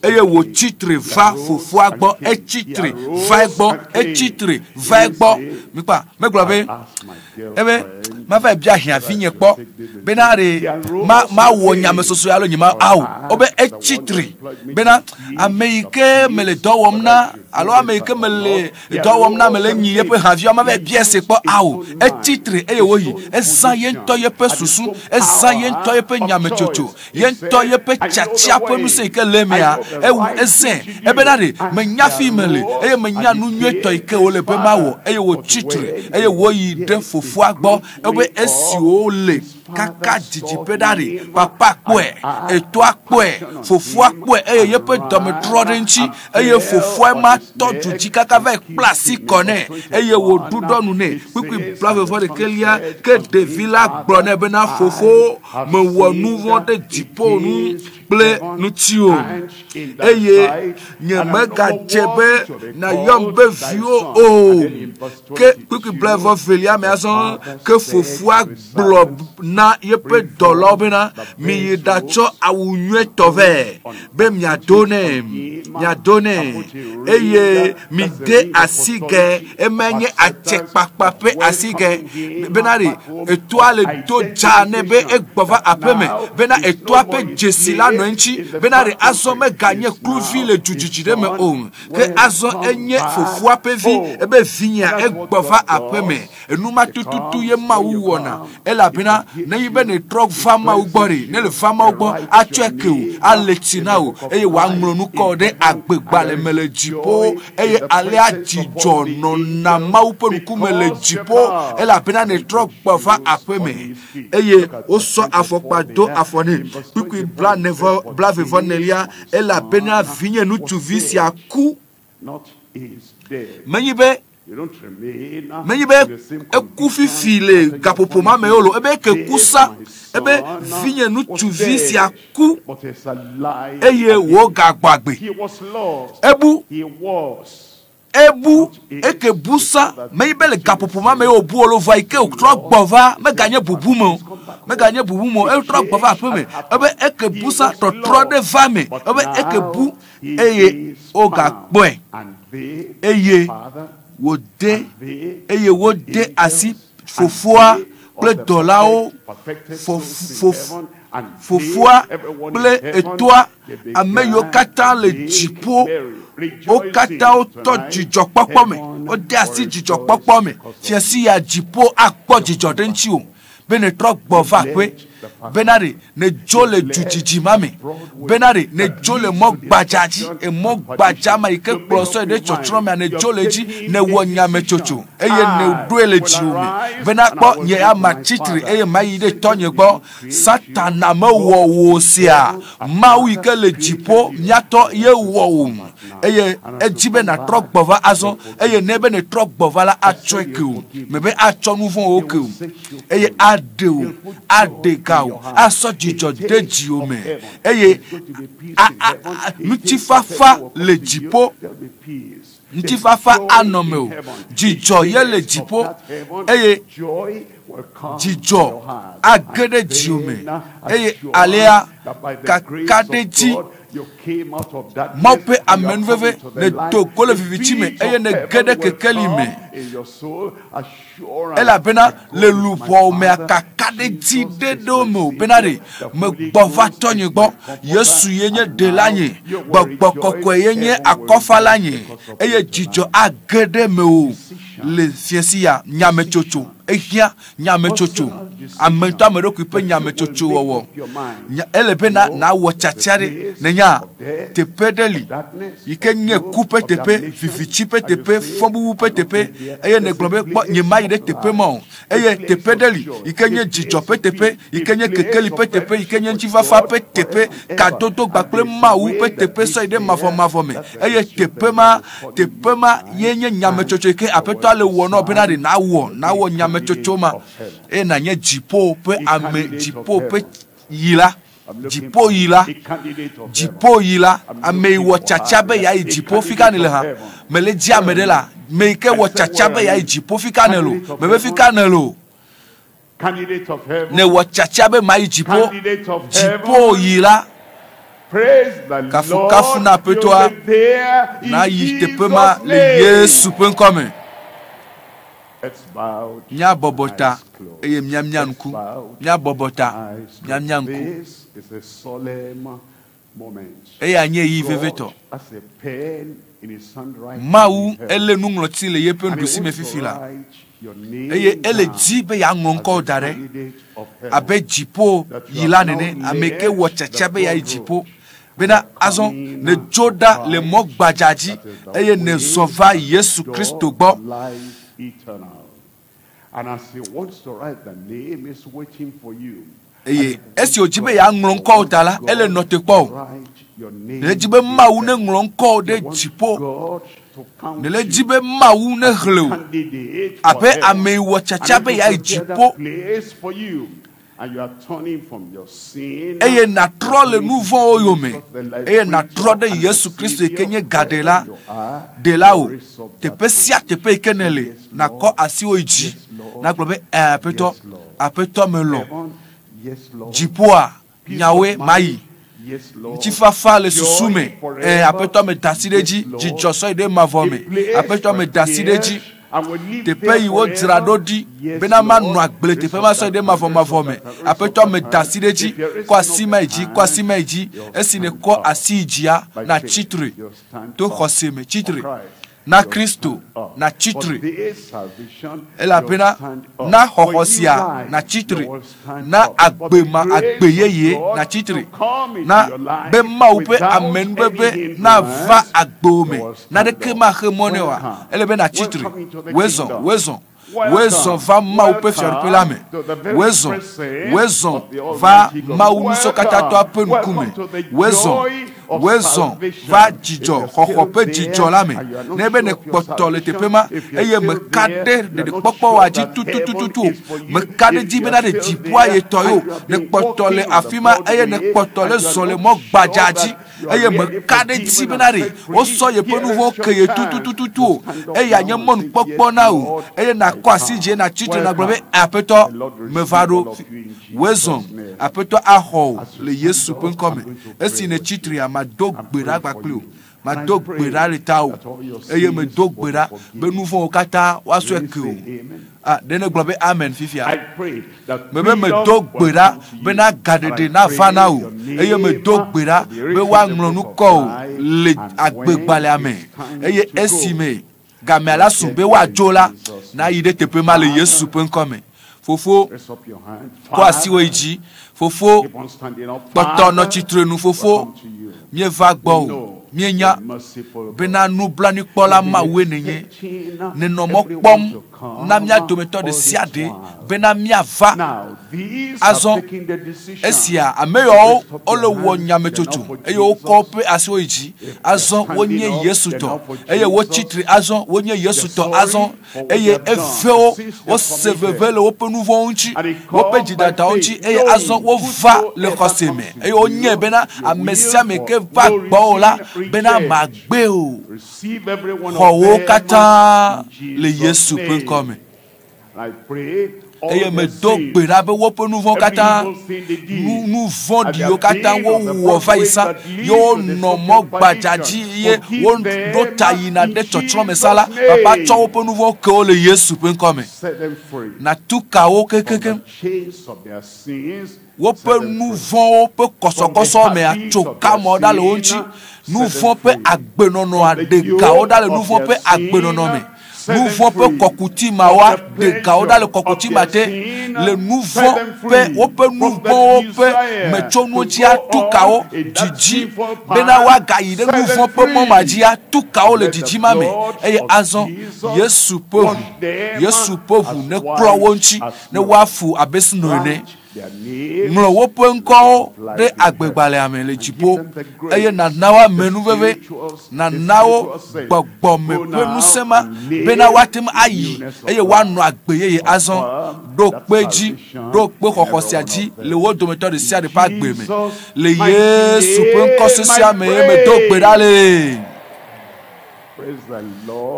S1: eye wòtsitre va fofoa gbɔ etsitre va egbɔ etsitre va egbɔ mikpa megblɔ be ebe mava bia hiãvinye kpɔ bena ɖe ma mawɔ nyamesoso alo nye ma awo wobe etsitre bena ame yi ke mele dɔ wɔm na alo ame yi ke mele dɔ wɔm na mele nyi yeƒe haviwo mava bia se kpɔ awo etsitre eye woyi ezã ye ŋutɔ yeƒe susu ezã ye ŋutɔ yeƒe nyametsotso ye ŋutɔ yeƒe tsatsia ƒe ŋusẽ yi ke le emea ewu ezẽ ebena ɖe menya fi mele eye menya nu nyuietɔ yi ke wòle be mawɔ eye wòtsitre eye wòyi ɖe fofoa gbɔ ebe esiwo le kaka didiƒe ɖa ɖe papa kpɔe etoa kpɔe fofoa kpɔe eye yeƒe dɔme trɔ ɖe ŋuti eye fofoa ma tɔ du dzi kaka va kpla asi kɔ nɛ eye wòɖuɖɔ nu nɛ kpukpui blaeve-vɔ-ɖekɛlia ke ɖevi la gblɔ nɛ bena fofo mewɔ nu vɔ̃ ɖe dziƒo nu kple ŋutiwò eye nye megadze be nayɔm be viwo o ke kpukpui blaeve-vɔ-velia me azɔ ke fofoa gblɔ na yeƒe dɔlawo bena miyi ɖatsɔ awu nyuietɔ vɛ be miado nɛ miado nɛ eye mide asi ge ema nye atsekpakpa ƒe asi ge bena ɖe etoa le do dza nɛ be egbɔ va aƒeme bena etoa ƒe dzesi la nɔ eŋuti bena ɖe azɔ meganye kluvi le dudzidzi ɖe me o ke azɔ enye fofoa ƒe vi ebe vinyea egbɔ va aƒeme enuma tututu ye Mawu wɔna elabena nenye be nètrɔ va Mawu gbɔ ɖe ne le va Mawu gbɔ atsɔe ke wò ale tsi na wò eye wòaŋlɔ nu kɔ ɖe agbegbalẽ me le dziƒo eye alea dzidzɔ nɔna Mawu ƒe ŋkume le dziƒo elabena nètrɔ gbɔ va aƒeme eye wosɔ afɔkpa do afɔ nɛ kpukpui blaeve-vɔ-enelia elabena vinye ŋutsuvi sia ku menye be menye be eku fifi le gaƒoƒo ma me o lo ebe ke ku sa ebe vinye ŋutsuvi sia ku eye wògagbɔ agbe ebu ebu eke bu sa menye be le gaƒoƒo ma me wòbu o lo vɔa yi ke wòtrɔ gbɔ va meganye bubu me o meganye bubu me o etrɔ gbɔ va aƒeme ebe eke bu sa tɔtrɔ ɖe va me ebe eke bu eye wogakpɔe eye wòde eye wode asi fofoa kple dɔlawo, fofoa kple etoa, ame yiwo katã le dziƒo, wo katã wotɔ dzidzɔkpɔkpɔ me, wode asi dzidzɔkpɔkpɔ me. Fiasi ya dziƒo akpɔ dzidzɔ ɖe ŋutiwò be nètrɔ gbɔ va aƒe, bena ɖe nèdzo le dudzidzi ma me, bena ɖe nèdzo le mɔ gbadza dzi, emɔ gbadza ma yi ke kplɔ sɔ yi ɖe tsɔtsrɔ̃ mea, nèdzo le edzi, nèwɔ nyametsotso eye nèɖoe le dziwò me bena kpɔ nye ya matsi tre eye mayi ɖe tɔnye gbɔ. Satana mewɔ wò sia, Mawu yi ke le dziƒo míatɔ ye wɔ wò eye edzi be nàtrɔ gbɔ va azɔ eye ne be nètrɔ gbɔ va la atsɔe ke wò, mebe atsɔ nu vɔ̃wo ke wò eye aɖe wò, aɖe ga wò, asɔ dzidzɔ de dziwò me eye ŋutifafa le dziƒo. Ŋutifafa anɔ mewò, dzidzɔ ye le dziƒo eye dzidzɔ age ɖe dziwò me eye alea kakaɖedzi Mawu ƒe amenuveve nèdo go le viviti me eye nège ɖe kekeli me. Elabena le luʋɔwò mea kakaɖedzi ɖe ɖe wo me o bena ɖe megbɔ va tɔnye gbɔ. Yesu ye nye ɖela nye, gbɔgbɔ kɔkɔe ye nye akɔfala nye eye dzidzɔ age ɖe mewò le fiẽsi ya. Nyametsotso ehiã nyametsotso, ame ŋutɔ ame ɖokui ƒe nyametsotso wɔwɔ. Ele be na nawɔ tiatia ɖe. Nènya teƒe ɖe li yi ke nye ku ƒe teƒe, viviti ƒe teƒe, fɔbubu ƒe teƒe eye nègblɔ be kpɔ nyemayi ɖe teƒe ma o. Eye teƒe ɖe li yi ke nye dzidzɔ ƒe teƒe, yi ke nye kekeli ƒe teƒe, yi ke nye ŋutifafa ƒe teƒe, kadodo kpakple Mawu ƒe teƒe sɔ yi ɖe mavɔmavɔ me. Eye teƒe ma, teƒe ma ye nye nyametsotso yi ke Aƒetɔa le wɔ nɔ bena ɖe nawɔ, nawɔ nyametsotso ma eye nànye dziƒo ƒe ame, dziƒo ƒe yila, dziƒo yila, dziƒo yila, ame yi wɔ tsatsa be yeayi dziƒo fi ka nèle hã? Mele dzi ame ɖe la, me yi ke wɔ tsatsa be yeayi dziƒo fi ka nèle o? Mebe fi ka nèle o? Nèwɔ tsatsa be mayi dziƒo, dziƒo yila. Kafukafu na Aƒetɔa, nayi teƒe ma le Yesu ƒe ŋkɔ me. Míabɔbɔ ta eye míamia ŋku. Míabɔbɔ ta, míamia ŋku. Eya nye ɣeyiɣi vevitɔ. Mawu elé nuŋlɔti le yeƒe nuɖusi me fifi la eye ele dzi be yeaŋlɔ ŋkɔwo da ɖe abe dziƒo yila nene, ame ke wɔ tiatia be yeayi dziƒo. Bena azɔ nèdzo ɖa le mɔ gbadza dzi eye nèzɔ va Yesu Kristo gbɔ. Eye esi wòdzi be yeaŋlɔ ŋkɔwò da la, ele nɔ te kpɔ o. Nèle dzi be Mawu neŋlɔ ŋkɔwò ɖe dziƒo. Nèle dzi be Mawu nexlẽ wò abe ame yi wɔ tsatsa be yeayi dziƒo. Eye nàtrɔ le nu vɔ̃wo yome, eye nàtrɔ ɖe Yesu Kristo yi ke nye gaɖela, ɖela wò. Teƒe sia teƒe yi ke nèle, nàkɔ asiwò yi dzi, nàgblɔ be, Ẽ, Aƒetɔ, Aƒetɔ melɔ̃. Dziƒoa, nyawoe mayi. Ŋutifafa le susu me. Ẽ, Aƒetɔ meda asi ɖe edzi. Dzidzɔ sɔ yi ɖe mavɔ me. Aƒetɔ meda asi ɖe edzi. Teƒe yi wodzra ɖo ɖi bena manɔ agble teƒe ma sɔ yi ɖe mavɔmavɔ me. Aƒetɔ meda asi ɖe edzi. Kɔ asi ma yi dzi, kɔ asi ma yi dzi. Esi nèkɔ asi yi dzia, natsi tre to xɔse me. Tsi tre na Kristo, natsi tre. Elabena na xɔxɔ sia natsi tre, na agbe ma agbe yeye natsi tre, na be Mawu ƒe amenuveve nava agbewò me. Naneke maxe mɔ nɛ oa? Ele be nàtsi tre. Wòe zɔ, wòe zɔ, wòe zɔ va Mawu ƒe fiaɖuƒe la me. Wòe zɔ, wòe zɔ va Mawu Ŋusẽkatãtɔa ƒe ŋkume. Wòe zɔ, wòe zɔ va dzidzɔ, xɔxɔ ƒe dzidzɔ la me. Ne be nèkpɔtɔ le teƒe ma eye mèka ɖe ɖeɖekpɔkpɔ oa dzi tutututu o, mèka ɖe edzi bena ɖe dziƒoa ye tɔ ye o, nèkpɔtɔ le afi ma eye nèkpɔtɔ le zɔ le mɔ gbadza dzi. eye meka ɖe edzi bena ɖe wosɔ yeƒe nu vɔ̃wo ke ye tutututu o. Eya nye mɔnukpɔkpɔ na wò eye nàkɔ asi dzi eye nàtsi tre nàgblɔ be, Aƒetɔ, meva ɖo. Wòe zɔ. Aƒetɔ axɔ wò le Yesu ƒe ŋkɔ me. Esi nètsi trea, mado gbe ɖa kpakpli wò. Mado gbe ɖa le tawò eye medo gbe ɖa be nu vɔ̃wo katã woasɔe ke wò. Ah, ɖe negblɔ be amen fifia. Mebe medo gbe ɖa bena gaɖeɖe nava na wò eye medo gbe ɖa be woaŋlɔ nu kɔ wò le agbegbalẽa me eye esime gamea la su be woadzo la, nayi ɖe teƒe ma le Yesu ƒe ŋkɔ me. Fofo, kɔ asiwò yi dzi. Fofo, kpɔtɔ nɔ tsitre nu. Fofo, míeva gbɔwò. Míenya bena nublanuikpɔla Mawue nènye. Nènɔ mɔ kpɔm na mía dometɔ ɖe sia ɖe bena míava. Azɔ esia ame yawo wole wɔ nyametsotso eye wokɔ woƒe asiwo yi dzi. Azɔ wonye Yesu tɔ eye wotsi tre. Azɔ wonye Yesu tɔ azɔ eye eve wo. Wose veve le woƒe nu vɔ̃wo ŋuti, woƒe dzidadawo ŋuti eye azɔ wova le xɔse me eye wonyae bena ame sia ame ke va gbɔwò la bena magbe o. Xɔ wo katã le Yesu ƒe ŋkɔ me. Eye medo gbe ɖa be woƒe nu vɔ̃ katã, nu nu vɔ̃ɖiwo katã wowɔ va yi sa, ye wonɔ mɔ gbadza dzi ye woɖo ta yina ɖe tsɔtsrɔ̃ me sa la, Papa tsɔ woƒe nu vɔ̃wo ke wo le Yesu ƒe ŋkɔ me. Natu ka wo kekekeŋ. Woƒe nu vɔ̃wo ƒe kɔsɔkɔsɔ mea, tso kamɔ ɖa le wo ŋuti. Nu vɔ̃ ƒe agbenɔnɔa, ɖe gawo ɖa le nu vɔ̃ ƒe agbenɔnɔ me. Nu vɔ̃ ƒe kɔkuti mawoa, ɖe gawo ɖa le kɔkuti ma te. Le nu vɔ̃ ƒe, woƒe nu vɔ̃wo ƒe metsonuwo dzia, tu ka wo dzidzi bena woagayi ɖe nu vɔ̃ ƒe mɔ ma dzia, tu ka wo le dzidzi ma me. Eye azɔ Yesu ƒe ʋu, Yesu ƒe ʋu neklɔ wo ŋuti ne woafu abe sno ene. Ŋlɔ woƒe ŋkɔwo ɖe agbegbalẽa me le dziƒo, eye nàna wo amenuveve, nàna wo gbɔgbɔme ƒe ŋusẽ ma bena woate ŋu ayi eye woanɔ agbe yeye azɔ. Ɖo kpe edzi, ɖo kpe xɔxɔ sia dzi le wo dometɔ ɖe sia ɖe ƒe agbe me. Le Yesu ƒe ŋkɔ sesẽa me ye medo gbe ɖa le.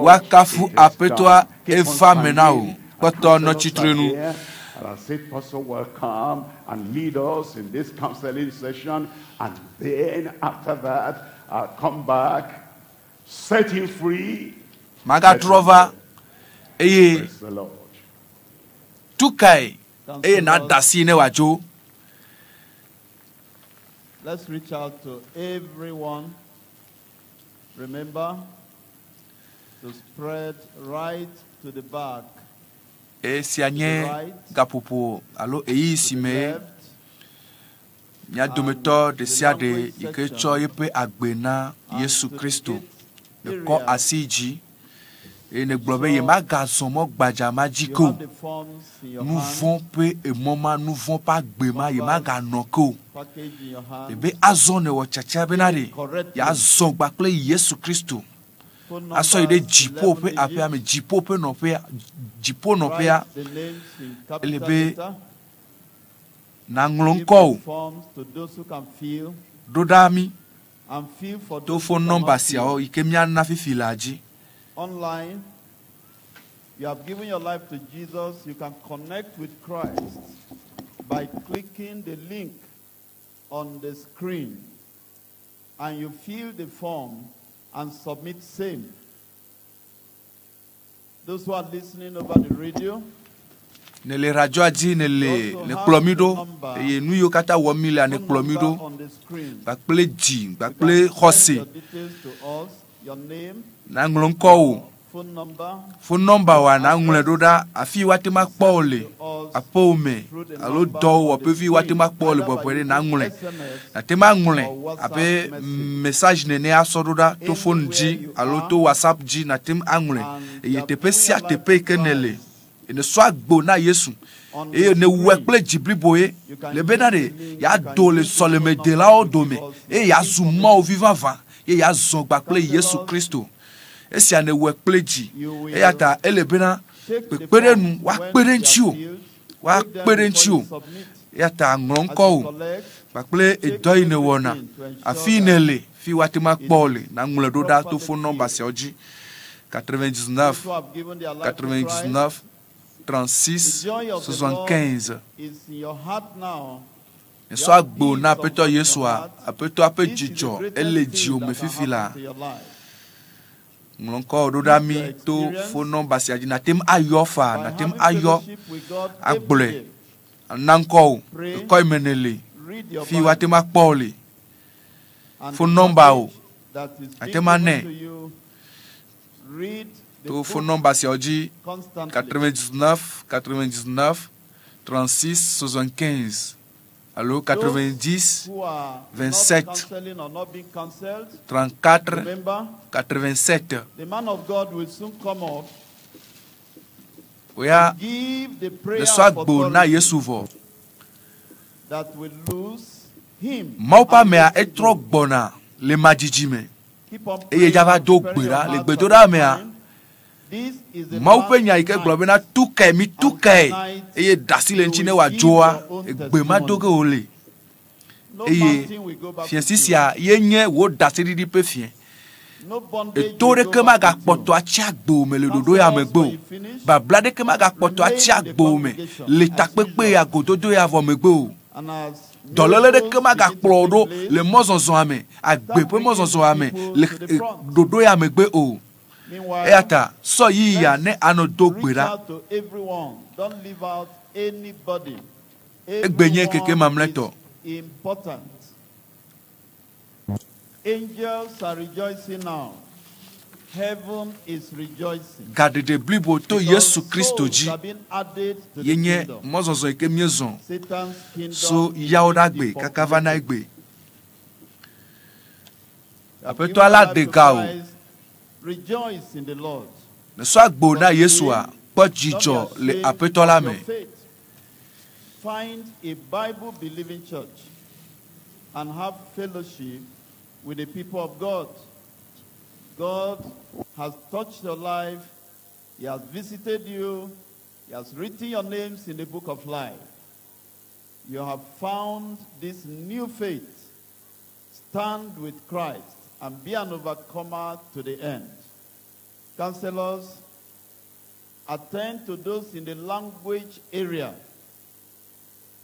S1: Woakafu Aƒetɔa, eva me na wò. Kpɔtɔ nɔ tsitre nu.
S2: And I said, Pastor, welcome and lead us in this counseling session. And then after that, I'll come back, set him free.
S1: Magatrɔ va eye
S2: Praise the Lord.
S1: tu kae eye nàda asi ne wòadzo.
S3: Let's reach out to everyone. Remember to spread right to the back,
S1: Esia nye gaƒoƒo alo ɣeyiɣi si
S3: to the
S1: me
S3: left,
S1: mía dometɔ ɖe sia ɖe yi ke tsɔ eƒe agbe na Yesu Kristo nekɔ asi dzi eye negblɔ be yemagazɔ mɔ gbadza ma dzi
S3: You
S1: ke o.
S3: have the forms in your
S1: Nu
S3: hand,
S1: vɔ̃ ƒe emɔ ma, nu vɔ̃ ƒe agbe ma yemaganɔ ke o.
S3: package in your hand,
S1: Ebe azɔ newɔ tsatsa bena ɖe yeazɔ gba kple Yesu Kristo
S3: phone
S1: asɔ yi ɖe
S3: numbers,
S1: dziƒo
S3: 11
S1: ƒe aƒea me,
S3: digits.
S1: dziƒo ƒe nɔƒea, dziƒo nɔƒea
S3: Write the names in
S1: ele
S3: capital
S1: be
S3: letter.
S1: nàŋlɔ
S3: Give
S1: ŋkɔ o
S3: the forms to those who can fill
S1: ɖo ɖa mí
S3: and fill for
S1: to
S3: those who
S1: phone nɔmba
S3: cannot
S1: siawo
S3: fill.
S1: yi ke míana fifi lea dzi.
S3: Online, you have given your life to Jesus. You can connect with Christ by clicking the link on the screen, and you fill the form and submit same. Those who are listening over the radio,
S1: Nele radioa dzi nele nekplɔ mí ɖo eye nu yiwo katã wɔm mí lea
S3: phone
S1: nekplɔ mí
S3: number
S1: ɖo
S3: on the screen.
S1: kpakple dzi
S3: You
S1: kpakple
S3: can send
S1: xɔse
S3: your details to us, your name,
S1: nàŋlɔ ŋkɔ o.
S3: phone number,
S1: Phone nɔmba wa nàŋlɔe ɖo ɖa afi woate ŋu akpɔ wò le aƒewò me
S3: through the
S1: alo
S3: number on
S1: dɔwɔƒe
S3: the
S1: fi woate
S3: screen,
S1: ŋu akpɔ wò le
S3: either by
S1: bɔbɔe ɖe
S3: using
S1: nàŋlɔe.
S3: SMS
S1: Nàte ŋu aŋlɔe
S3: or WhatsApp
S1: abe
S3: message.
S1: message nene asɔ ɖo ɖa to phone
S3: Anywhere
S1: dzi
S3: you
S1: alo
S3: are
S1: to WhatsApp dzi nàte ŋu aŋlɔe
S3: and you
S1: eye
S3: have
S1: teƒe
S3: given
S1: sia
S3: your life
S1: teƒe
S3: to
S1: yi ke nele
S3: Christ,
S1: nesɔ agbo na Yesu
S3: on
S1: eye
S3: the
S1: newɔe
S3: screen,
S1: kple dzi bliboe
S3: you can
S1: le bena
S3: use
S1: ɖe
S3: the link, you can
S1: yeado le
S3: use the phone number
S1: sɔlemedelawo
S3: to
S1: dome
S3: give us
S1: eye
S3: your
S1: yeazu Mawu vi
S3: information.
S1: vavã ye yeazɔ gba kple Yesu
S3: Counselors,
S1: Kristo. Esia newɔe kple dzi
S3: you will
S1: eya ta ele bena
S3: check the
S1: kpekpe ɖe nu
S3: forms
S1: woakpe
S3: when
S1: ɖe
S3: they are
S1: ŋuti o
S3: filled. Check
S1: woakpe
S3: them
S1: ɖe
S3: before
S1: ŋuti
S3: you
S1: o
S3: submit.
S1: eya ta ŋlɔ
S3: As
S1: ŋkɔ
S3: you
S1: o
S3: collect,
S1: kpakple
S3: check
S1: edɔ yi newɔna
S3: everything to ensure
S1: afi
S3: that
S1: nele fi woate ŋu
S3: it
S1: akpɔ wò
S3: is
S1: le nàŋlɔe ɖo ɖa to
S3: properly
S1: phone nɔmba
S3: filled.
S1: siawo dzi
S3: Those
S1: 99
S3: who have given their life to Christ,
S1: 99
S3: the
S1: 36
S3: joy of the Lord
S1: 75
S3: is in your heart now.
S1: Nesɔ agbo na Aƒetɔ Yesua, Aƒetɔa ƒe dzidzɔ ele dziwò me fifi la. Ŋlɔ ŋkɔwò ɖo ɖa mí to fon nɔmba sia dzi. Nàte ŋu ayɔ faa,
S3: By
S1: nàte ŋu
S3: having
S1: ayɔ
S3: fellowship with God
S1: agblɔe.
S3: every day,
S1: Na ŋkɔwò,
S3: Pray.
S1: ekɔ yi me nèle,
S3: read your
S1: fi woate
S3: Bible,
S1: ŋu akpɔ wò le.
S3: and
S1: phone
S3: the
S1: number o.
S3: package that is
S1: Ate
S3: being
S1: ŋu anɛ.
S3: given to you, read the
S1: To phone
S3: book
S1: nɔmba siawo dzi
S3: constantly.
S1: 99 99 36 75 alo 90
S3: Those who are
S1: 27,
S3: not counseling or not being counseled,
S1: 34
S3: remember,
S1: 87.
S3: the man of God will soon come up,
S1: Oya
S3: give the prayer
S1: le sɔ
S3: of
S1: agbo na
S3: authority
S1: Yesu vɔ.
S3: that will lose him.
S1: Mawu ƒe
S3: and
S1: amea
S3: let him
S1: etrɔ
S3: go.
S1: gbɔna le madzidzi me.
S3: Keep on
S1: eye
S3: praying
S1: dzava
S3: and
S1: do
S3: preparing
S1: gbe
S3: your
S1: ɖa. Le
S3: hearts
S1: gbedoɖa
S3: at this
S1: mea,
S3: time. This is the
S1: Mawu ƒe
S3: last
S1: nya yi ke gblɔ
S3: night.
S1: bena tu kae mi tu kae eye ɖe asi le ŋuti ne wòadzoa egbe ma do ge wòle.
S3: No
S1: Eye
S3: mountain will go back
S1: fiẽsi
S3: with you.
S1: sia ye nye wò ɖaseɖiɖi ƒe fiẽ.
S3: No bondage
S1: Eto
S3: will go
S1: ɖeke
S3: back with
S1: magakpɔtɔ
S3: you.
S1: atsi agbo me le ɖoɖo ya megbe o. Babla ɖeke magakpɔtɔ atsi agbo me le takpekpe ya gododo ya vɔ megbe o.
S3: And as
S1: Dɔléle ɖeke
S3: miracles begin
S1: magakplɔ
S3: to
S1: wò ɖo
S3: take place,
S1: le mɔzɔzɔa me, agbe ƒe mɔzɔzɔa me le ɖoɖo ya megbe o.
S3: meanwhile,
S1: Eya ta sɔ yiyi ya ne anɔ do gbe
S3: reach
S1: ɖa.
S3: out to everyone. Don't leave out anybody.
S1: Egbe nye keke
S3: Everyone
S1: mamlɛtɔ.
S3: is important. Angels are rejoicing now. Heaven is rejoicing.
S1: Gaɖeɖe blibo to
S3: Because
S1: Yesu Kristo
S3: souls
S1: dzi
S3: are being added to
S1: ye
S3: the
S1: nye
S3: kingdom.
S1: mɔzɔzɔ yi ke míezɔ
S3: Satan's kingdom
S1: so
S3: is
S1: yawo ɖe
S3: being
S1: agbe kaka va na
S3: depopulated.
S1: egbe.
S3: You have
S1: Aƒetɔ
S3: given
S1: la
S3: your life
S1: ɖe
S3: to
S1: ga o.
S3: Christ. Rejoice in the Lord.
S1: Nesɔ agbo na Yesua kpɔ dzidzɔ
S3: Don't be
S1: le
S3: ashamed
S1: Aƒetɔ la
S3: of your
S1: me.
S3: faith. Find a Bible believing church and have fellowship with the people of God. God has touched your life, He has visited you, He has written your names in the book of life. You have found this new faith. Stand with Christ and be an overcomer to the end. Counselors, attend to those in the language area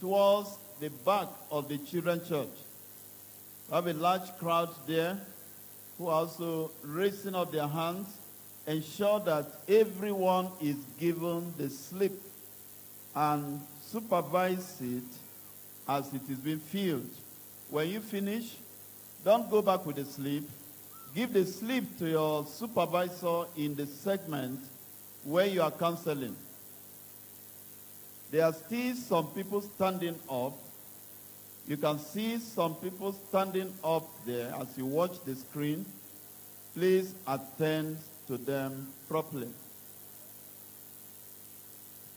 S3: towards the back of the children's church. We have a large crowd there who are also raising up their hands. Ensure that everyone is given the slip and supervise it as it is being filled. When you finish, don't go back with the slip. Give the slip to your supervisor in the segment where you are counseling. There are still some people standing up. You can see some people standing up there as you watch the screen. Please attend to them properly.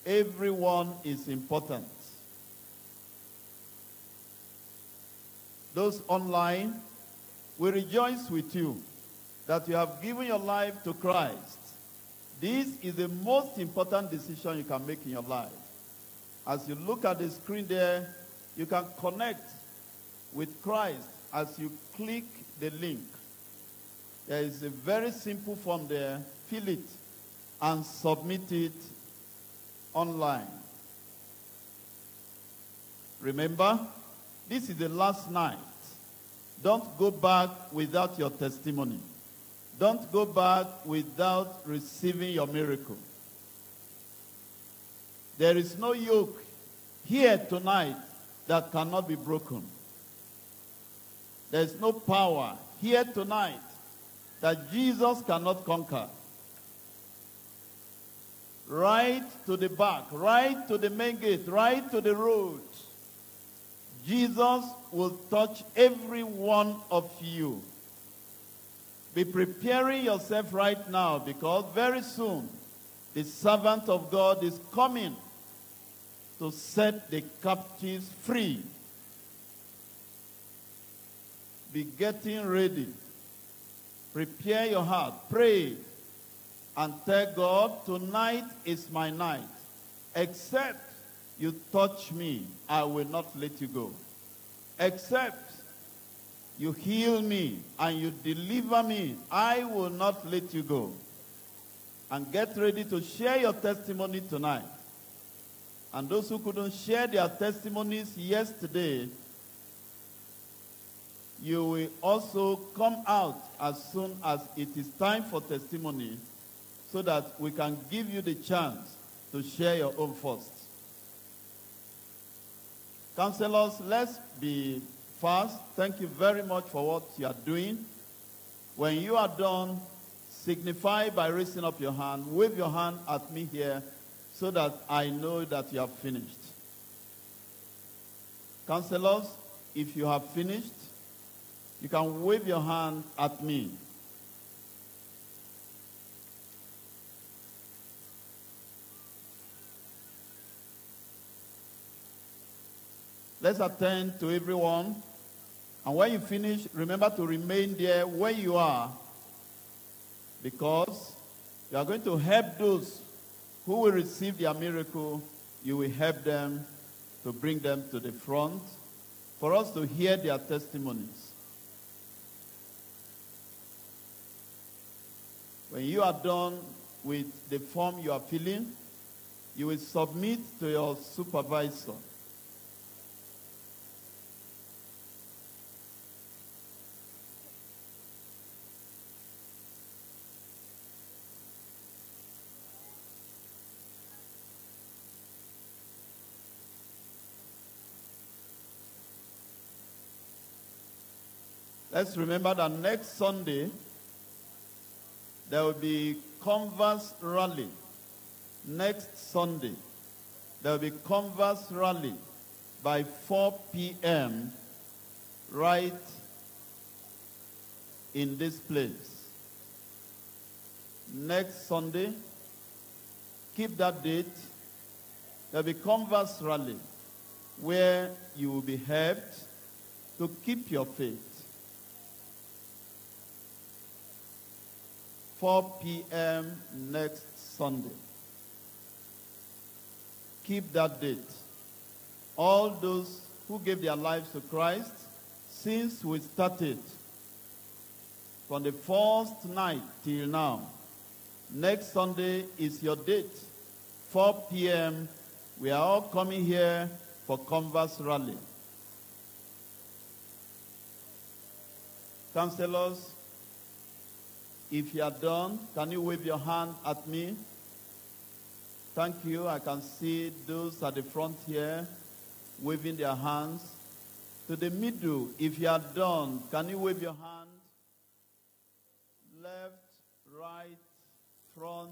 S3: Everyone is important. Those online, we rejoice with you that you have given your life to Christ. This is the most important decision you can make in your life. As you look at the screen there, you can connect with Christ as you click the link. There is a very simple form there. Fill it and submit it online. Remember, this is the last night. Don't go back without your testimony. Don't go back without receiving your miracle. There is no yoke here tonight that cannot be broken. There is no power here tonight that Jesus cannot conquer. Right to the back, right to the main gate, right to the road. Jesus will touch every one of you. Be preparing yourself right now, because very soon the servant of God is coming to set the captives free. Be getting ready. Prepare your heart. Pray and tell God, tonight is my night. Except you touch me, I will not let you go. Except you heal me and you deliver me, I will not let you go. And get ready to share your testimony tonight. And those who couldn't share their testimonies yesterday, you will also come out as soon as it is time for testimony so that we can give you the chance to share your own first. Counselors, let's be fast. Thank you very much for what you are doing. When you are done, signify by raising up your hand. Wave your hand at me here so that I know that you have finished. Counselors, if you have finished, you can wave your hand at me. Let's attend to everyone. And when you finish, remember to remain there where you are, because you are going to help those who will receive their miracle. You will help them to bring them to the front for us to hear their testimonies. When you are done with the form you are filling, you will submit to your supervisor. Let's remember that next Sunday, there will be Converse Rally. Next Sunday, there will be Converse Rally by 4 p.m. right in this place. Next Sunday, keep that date. There will be Converse Rally where you will be helped to keep your faith. 4 p.m. next Sunday. Keep that date. All those who gave their lives to Christ since we started, from the first night till now, next Sunday is your date. 4 p.m. We are all coming here for Converse Rally. Counselors, if you are done, can you wave your hand at me? Thank you. I can see those at the front here waving their hands. To the middle, if you are done, can you wave your hand? Left, right, front,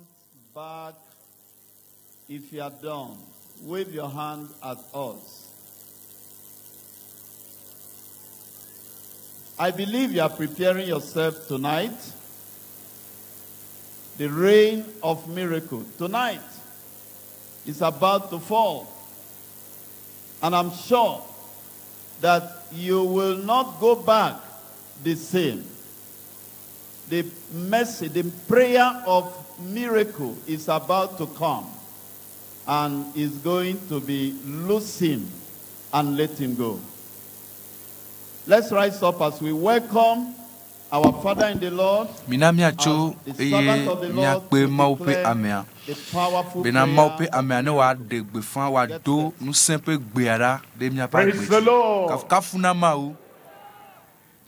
S3: back. If you are done, wave your hand at us. I believe you are preparing yourself tonight. The rain of miracle tonight is about to fall. And I'm sure that you will not go back the same. The mercy, the prayer of miracle is about to come and is going to be loose him and let him go. Let's rise up as we welcome our Father in the Lord,
S1: Mina míatso
S3: as the
S1: eye
S3: servant of the Lord,
S1: míakpe
S3: to
S1: Mawu ƒe
S3: declare
S1: amea
S3: the powerful
S1: bena Mawu ƒe
S3: prayer.
S1: amea ne wòaɖe gbeƒã wòado ŋusẽ ƒe gbea ɖa ɖe míaƒe agbe
S2: Praise the
S1: dzi.
S2: Lord.
S1: Kafukafu na Mawu.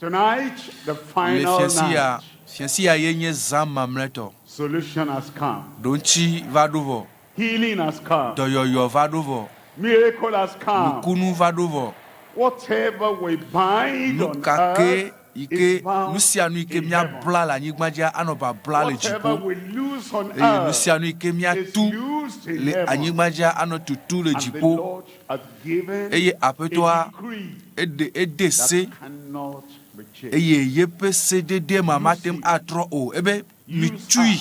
S2: Tonight, the
S1: Le
S2: final
S1: fiasi ya,
S2: night,
S1: fiasi ya ye nye zã mamlɛtɔ.
S2: solution has come,
S1: Ɖoŋtsi va ɖo vɔ,
S2: healing has come,
S1: dɔyɔyɔ va ɖo vɔ,
S2: miracle has come.
S1: nukunu va ɖo vɔ.
S2: Whatever we bind
S1: Nu
S2: on
S1: ka ke
S2: earth
S1: yi
S2: is
S1: ke
S2: bound
S1: nu sia nu yi ke
S2: in heaven.
S1: míabla le anyigba dzia anɔ babla le
S2: Whatever
S1: dziƒo
S2: we loose on
S1: eye nu
S2: earth
S1: sia nu yi ke
S2: is
S1: míatu
S2: loosed in
S1: le
S2: heaven.
S1: anyigba dzia anɔ tutu le
S2: And the
S1: dziƒo
S2: Lord has given
S1: eye
S2: a
S1: aƒetɔa
S2: decree
S1: eɖe ede se
S2: that cannot be changed.
S1: eye yeƒe sedede ma mate ŋu atrɔ o ebe mitsui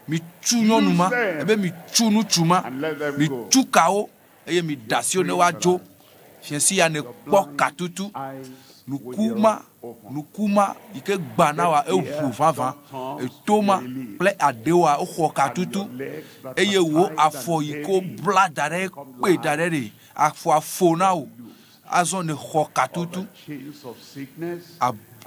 S1: mitsu nyɔnu ma ebe mitsu ŋutsu ma
S2: And let them go.
S1: mitsu kawo eye miɖe asiwo ne woadzo fiasi ya ne kpɔ katutu
S2: Eyes will be
S1: nukuma
S2: open.
S1: nukuma yi ke gba na wa eʋu vavã etoma kple aɖewoa woxɔ katutu eye wo afɔ yi ke wobla da ɖe kpe da ɖe ɖe afɔ afo na wo azɔ ne xɔ
S2: All
S1: katutu
S2: the chains of sickness,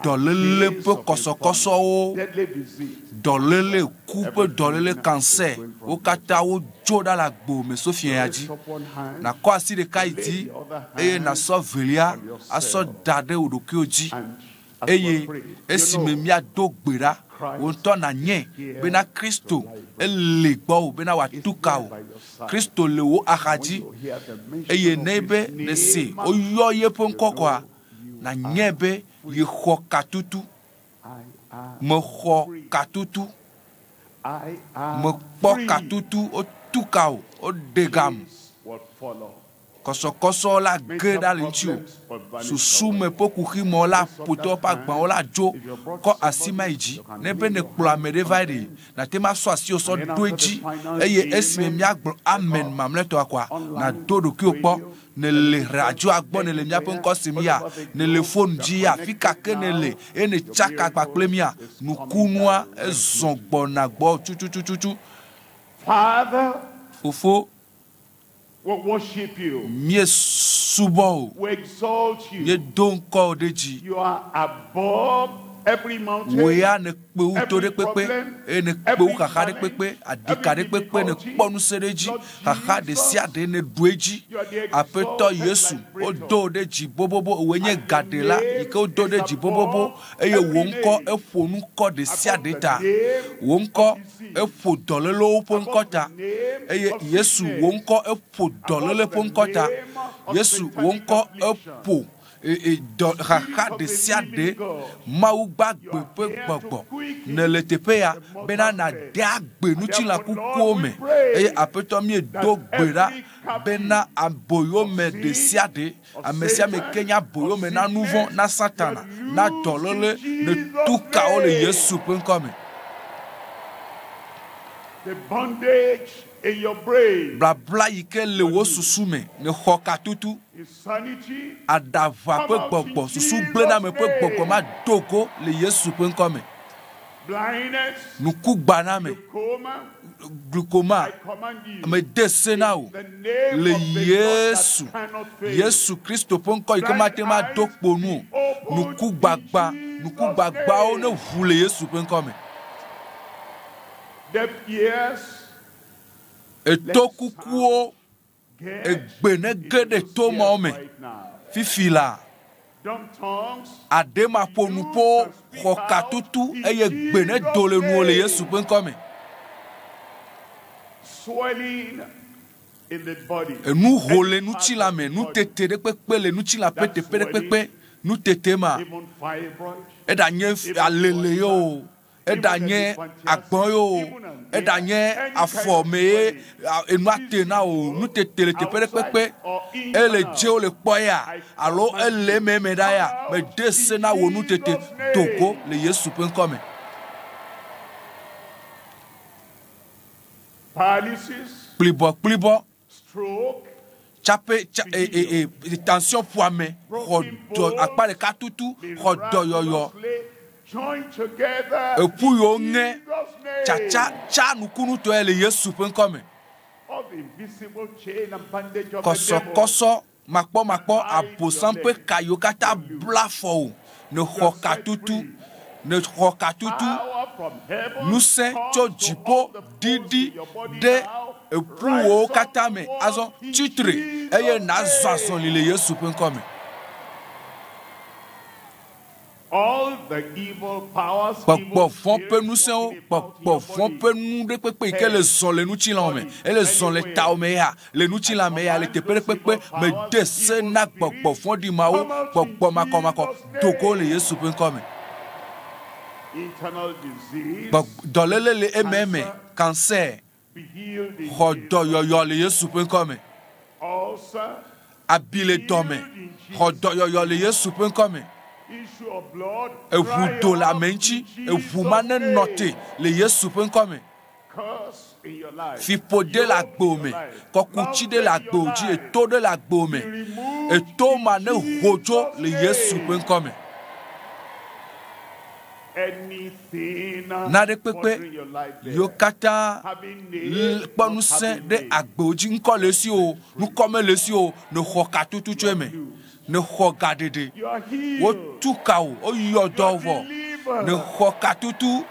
S1: dɔléle
S2: chains
S1: ƒe
S2: of
S1: kɔsɔkɔsɔwo
S2: infirmity, deadly disease,
S1: dɔléle ku ƒe dɔléle cancer wo katã wodzo ɖa le agbo me sofia ya dzi
S2: Raise up one hand
S1: nakɔ asi ɖeka yi dzi eye nasɔ velia asɔ da ɖe wò ɖokuiwo dzi
S2: and
S1: Eye esime míado gbe ɖa, wò ŋutɔ nànyae bena Kristo ele gbɔwò bena wòatu ka wò. Kristo le wò axadzi eye ne be nèse woyɔ yeƒe ŋkɔ kɔa, nànyae be yexɔ katutu. Mexɔ katutu. Mekpɔ katutu, wotu ka wò, woɖe gam. Kɔsɔkɔsɔ la ge ɖa le ŋutiwò. Susu me ƒe kuximɔ la ƒotɔ ƒe agbawo la dzo kɔ asi ma yi dzi. Ne be nèkplɔ ame ɖe va ɖe, nàte ŋu asɔ asiwò sɔ ɖo edzi eye esime míagblɔ amen mamlɛtɔa koa, nàdo ɖokuiwò kpɔ. Nèle radioa gbɔ, nèle míaƒe ŋkɔ sem ya, nèle fonu dzi ya, afi ka ke nèle eye nètsaka kpakple mía, nukunua ezɔ gbɔna gbɔ tututututu.
S2: Father,
S1: Fofo,
S2: we worship you.
S1: míesubɔ wò,
S2: We exalt you.
S1: míedo ŋkɔ wò ɖe dzi.
S2: You are above every mountain.
S1: Wò ya nèkpe wu to ɖe kpekpe eye nèkpe wu xaxa ɖe kpekpe, adika ɖe kpekpe nèkpɔ ŋusẽ ɖe edzi, xaxa ɖe sia ɖe nèɖu edzi. Aƒetɔ Yesu, wodo wò ɖe dzi bobobo, wòe nye gaɖela yi ke wodo ɖe dzi bobobo eye wò ŋkɔ eƒo ŋkɔ ɖe sia ɖe ta. Wò ŋkɔ eƒo dɔlélewo ƒe ŋkɔ ta eye Yesu wò ŋkɔ eƒo dɔléle ƒe ŋkɔ ta. Yesu wò ŋkɔ eƒo dɔ xaxa ɖe sia ɖe. Mawu gbagbe ƒe gbɔgbɔ nèle teƒe ya bena nàde agbe ŋutilã kukuwo me eye aƒetɔ míedo gbe ɖa bena aboyome ɖe sia ɖe ame sia ame ke nye aboyome na nu vɔ̃ na satana na dɔléle netu kawo le Yesu ƒe ŋkɔ me.
S2: The bondage in your brain,
S1: Blabla yi ke le wò susu me nexɔ katutu.
S2: insanity,
S1: Aɖaʋa ƒe gbɔgbɔ, susu gblẽname ƒe gbɔgbɔ ma do go le Yesu ƒe ŋkɔ me.
S2: blindness,
S1: Nukugbaname,
S2: coma,
S1: glaucoma,
S2: I command you.
S1: mede se na wò
S2: The name
S1: le
S2: of the God
S1: Yesu,
S2: that cannot fail.
S1: Yesu Kristo ƒe ŋkɔ yi ke mate ŋu ado kpo nu o. Nukugbagba, nukugbagbawo ne ʋu le Yesu ƒe ŋkɔ me.
S2: Deaf ears,
S1: Eto kukuwo,
S2: get
S1: egbe ne ge ɖe to mawo me.
S2: right now.
S1: Fifi la,
S2: Dumb tongues,
S1: aɖemaƒonuƒowo xɔ katutu eye gbe ne do le nuwo le Yesu ƒe ŋkɔ me.
S2: swelling in the body.
S1: Enu ho le ŋutilã me, nutete ɖe kpekpe le ŋutilã ƒe teƒe ɖe kpekpe. Nutete ma,
S2: Even fibroid,
S1: eɖanye alele ye o, eɖanye agbɔn ye o, eɖanye afɔ me ye enua te na o, nutete le teƒe ɖe kpekpe. Ele dze wole kpɔ ya alo ele ememe ɖa ya, mede se na wò nutete do go le Yesu ƒe ŋkɔ me.
S2: Paralysis,
S1: Kplibɔ kplibɔ,
S2: stroke,
S1: tsaƒe tsa e e e tension ƒoame, xɔ dɔ akpa ɖeka tutu, xɔ dɔyɔyɔ.
S2: miraculously joined together
S1: Eƒu yiwo ŋe
S2: in Jesus' name.
S1: tsatsa tsa nukunutɔe le Yesu ƒe ŋkɔ me.
S2: All the invisible chain and bandage of the devil.
S1: Kɔsɔkɔsɔ makpɔmakpɔ abosam ƒe ka yiwo katã bla afɔ wò ne xɔ katutu ne xɔ katutu.
S2: Power from heaven
S1: Ŋusẽ tso
S2: comes to
S1: dziƒo
S2: all the bones
S1: ɖiɖi
S2: in your body
S1: ɖe
S2: now.
S1: eƒuwo
S2: Rise
S1: katã
S2: up
S1: me.
S2: and walk
S1: Azɔ
S2: in
S1: tsitre
S2: Jesus'
S1: eye nàzɔ azɔli le
S2: name.
S1: Yesu ƒe ŋkɔ me.
S2: All the evil powers,
S1: Gbɔgbɔ
S2: evil
S1: vɔ̃ ƒe
S2: spirits
S1: ŋusẽwo,
S2: walking about in
S1: gbɔgbɔ
S2: your
S1: vɔ̃
S2: body.
S1: ƒe nu ɖe kpekpe yi ke le zɔ le ŋutilã me, ele zɔ le tawò me ya, le ŋutilã me ya, le teƒe ɖe kpekpe mede se na gbɔgbɔ vɔ̃ɖi mawo, gbɔgbɔ makɔmakɔ do go le Yesu ƒe ŋkɔ me.
S2: Internal disease,
S1: Dɔléle le ememe, cancer,
S2: be healed in
S1: xɔ
S2: Jesus.
S1: dɔyɔyɔ le Yesu ƒe ŋkɔ me.
S2: Ulcer,
S1: Abi le dɔme, xɔ dɔyɔyɔ le Yesu ƒe ŋkɔ me.
S2: issue of blood,
S1: Eʋu
S2: dry
S1: do le
S2: up
S1: ame
S2: in
S1: ŋuti,
S2: Jesus'
S1: eʋu ma nenɔ te
S2: name.
S1: le Yesu ƒe ŋkɔ me.
S2: Curse in your life.
S1: Fiƒode le
S2: Yoke
S1: agbo
S2: in your
S1: me,
S2: life.
S1: kɔkutsi ɖe le
S2: Mountain in
S1: agbo
S2: your
S1: dzi,
S2: life.
S1: eto ɖe le agbo me.
S2: Be removed
S1: Eto ma
S2: in
S1: ne ho dzo
S2: Jesus'
S1: le Yesu
S2: name.
S1: ƒe ŋkɔ me.
S2: Anything
S1: Naɖe kpekpe
S2: bothering your life there.
S1: yiwo katã
S2: Having name,
S1: kpɔ
S2: not
S1: ŋusẽ
S2: having
S1: ɖe
S2: name.
S1: agbewo dzi, ŋkɔ le esi o, ŋkɔ mele esi o, nexɔ katutu tso eme, nexɔ gaɖeɖe.
S2: You are healed.
S1: Wotu ka wò, woyɔ dɔ vɔ, nexɔ katutu.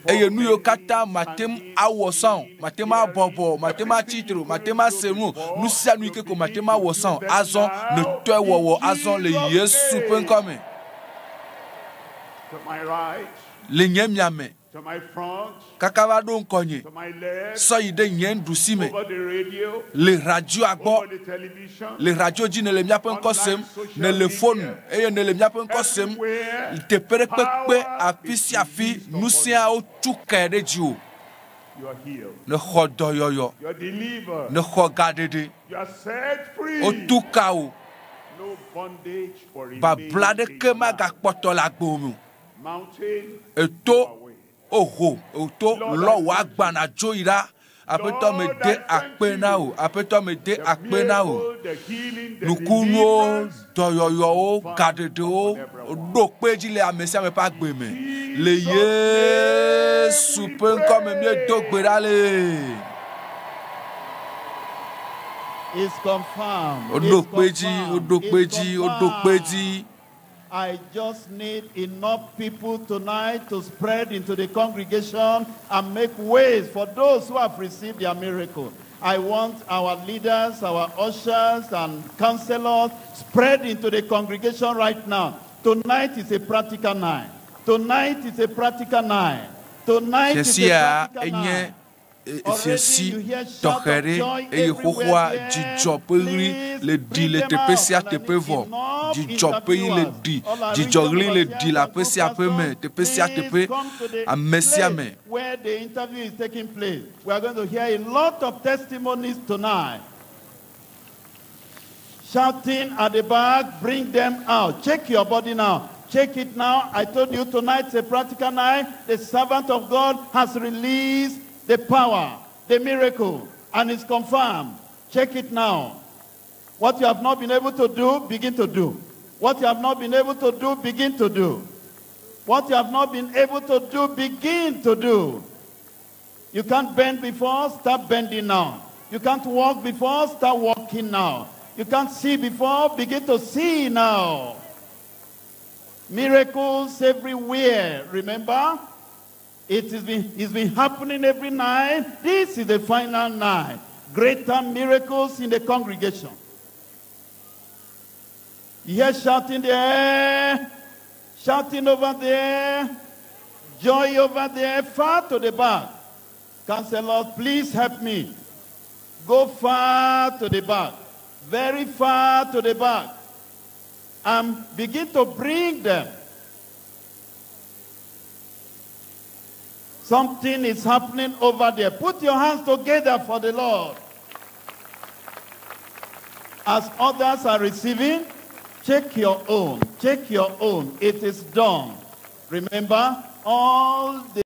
S1: Eye nu yiwo katã mate ŋu awɔ sã o, mate ŋu abɔbɔ o, mate ŋu atsi tre o, mate ŋu ase nu o, nu sia nu yi ke ko mate ŋu awɔ sã o, azɔ nètɔe wɔwɔ azɔ le Yesu ƒe ŋkɔ me. Le nye miame, kaka va ɖo ŋkɔnye, sɔ yi ɖe nye nuɖusi me, le radioa gbɔ, le radio dzi nèle míaƒe ŋkɔ sem, nèle fonu eye nèle míaƒe ŋkɔ sem, teƒe ɖe kpekpe, afi sia afi, ŋusẽawo tu kae ɖe dziwò. Nèxɔ dɔyɔyɔ, nèxɔ gaɖeɖe, wotu ka wò. Babla ɖeke magakpɔtɔ le agbewò me o. Eto oho, eto lɔ wò agbana dzo yi ɖa. Aƒetɔ mede akpe na wò, aƒetɔ mede akpe na wò. Nukunuwo, dɔyɔyɔwo, gaɖeɖewo ɖo kpe dzi le ame sia ame ƒe agbe me. Le Yesu ƒe ŋkɔ me míedo gbe ɖa le.
S3: It's confirmed.
S1: Woɖo
S3: It's
S1: kpe dzi,
S3: confirmed.
S1: woɖo kpe
S3: It's
S1: dzi, woɖo kpe
S3: confirmed.
S1: dzi.
S3: I just need enough people tonight to spread into the congregation and make ways for those who have received their miracle. I want our leaders, our ushers, and counselors spread into the congregation right now. Tonight is a practical night. Tonight is a practical night. Tonight is a
S1: Fiasia
S3: practical
S1: enye
S3: night.
S1: fiasi tɔxɛ ɖe eye xoxoa dzidzɔ ƒe ɣli le ɖi le teƒe sia teƒe vɔ. Dzidzɔ ƒe ɣli le ɖi, dzidzɔ ɣli le ɖi le aƒe sia aƒe me, teƒe sia teƒe, ame sia ame.
S3: Where the interview is taking place. We are going to hear a lot of testimonies tonight. Shouting at the back, bring them out. Check your body now. Check it now. I told you tonight's a practical night. The servant of God has released the power, the miracle, and it's confirmed. Check it now. What you have not been able to do, begin to do. What you have not been able to do, begin to do. What you have not been able to do, begin to do. You can't bend before, start bending now. You can't walk before, start walking now. You can't see before, begin to see now. Miracles everywhere. Remember? It's been happening every night. This is the final night. Greater miracles in the congregation. You hear shouting there, shouting over there, joy over there, far to the back. Counselors, please help me. Go far to the back, very far to the back, and begin to bring them. Something is happening over there. Put your hands together for the Lord. As others are receiving, check your own. Check your own. It is done. Remember, all the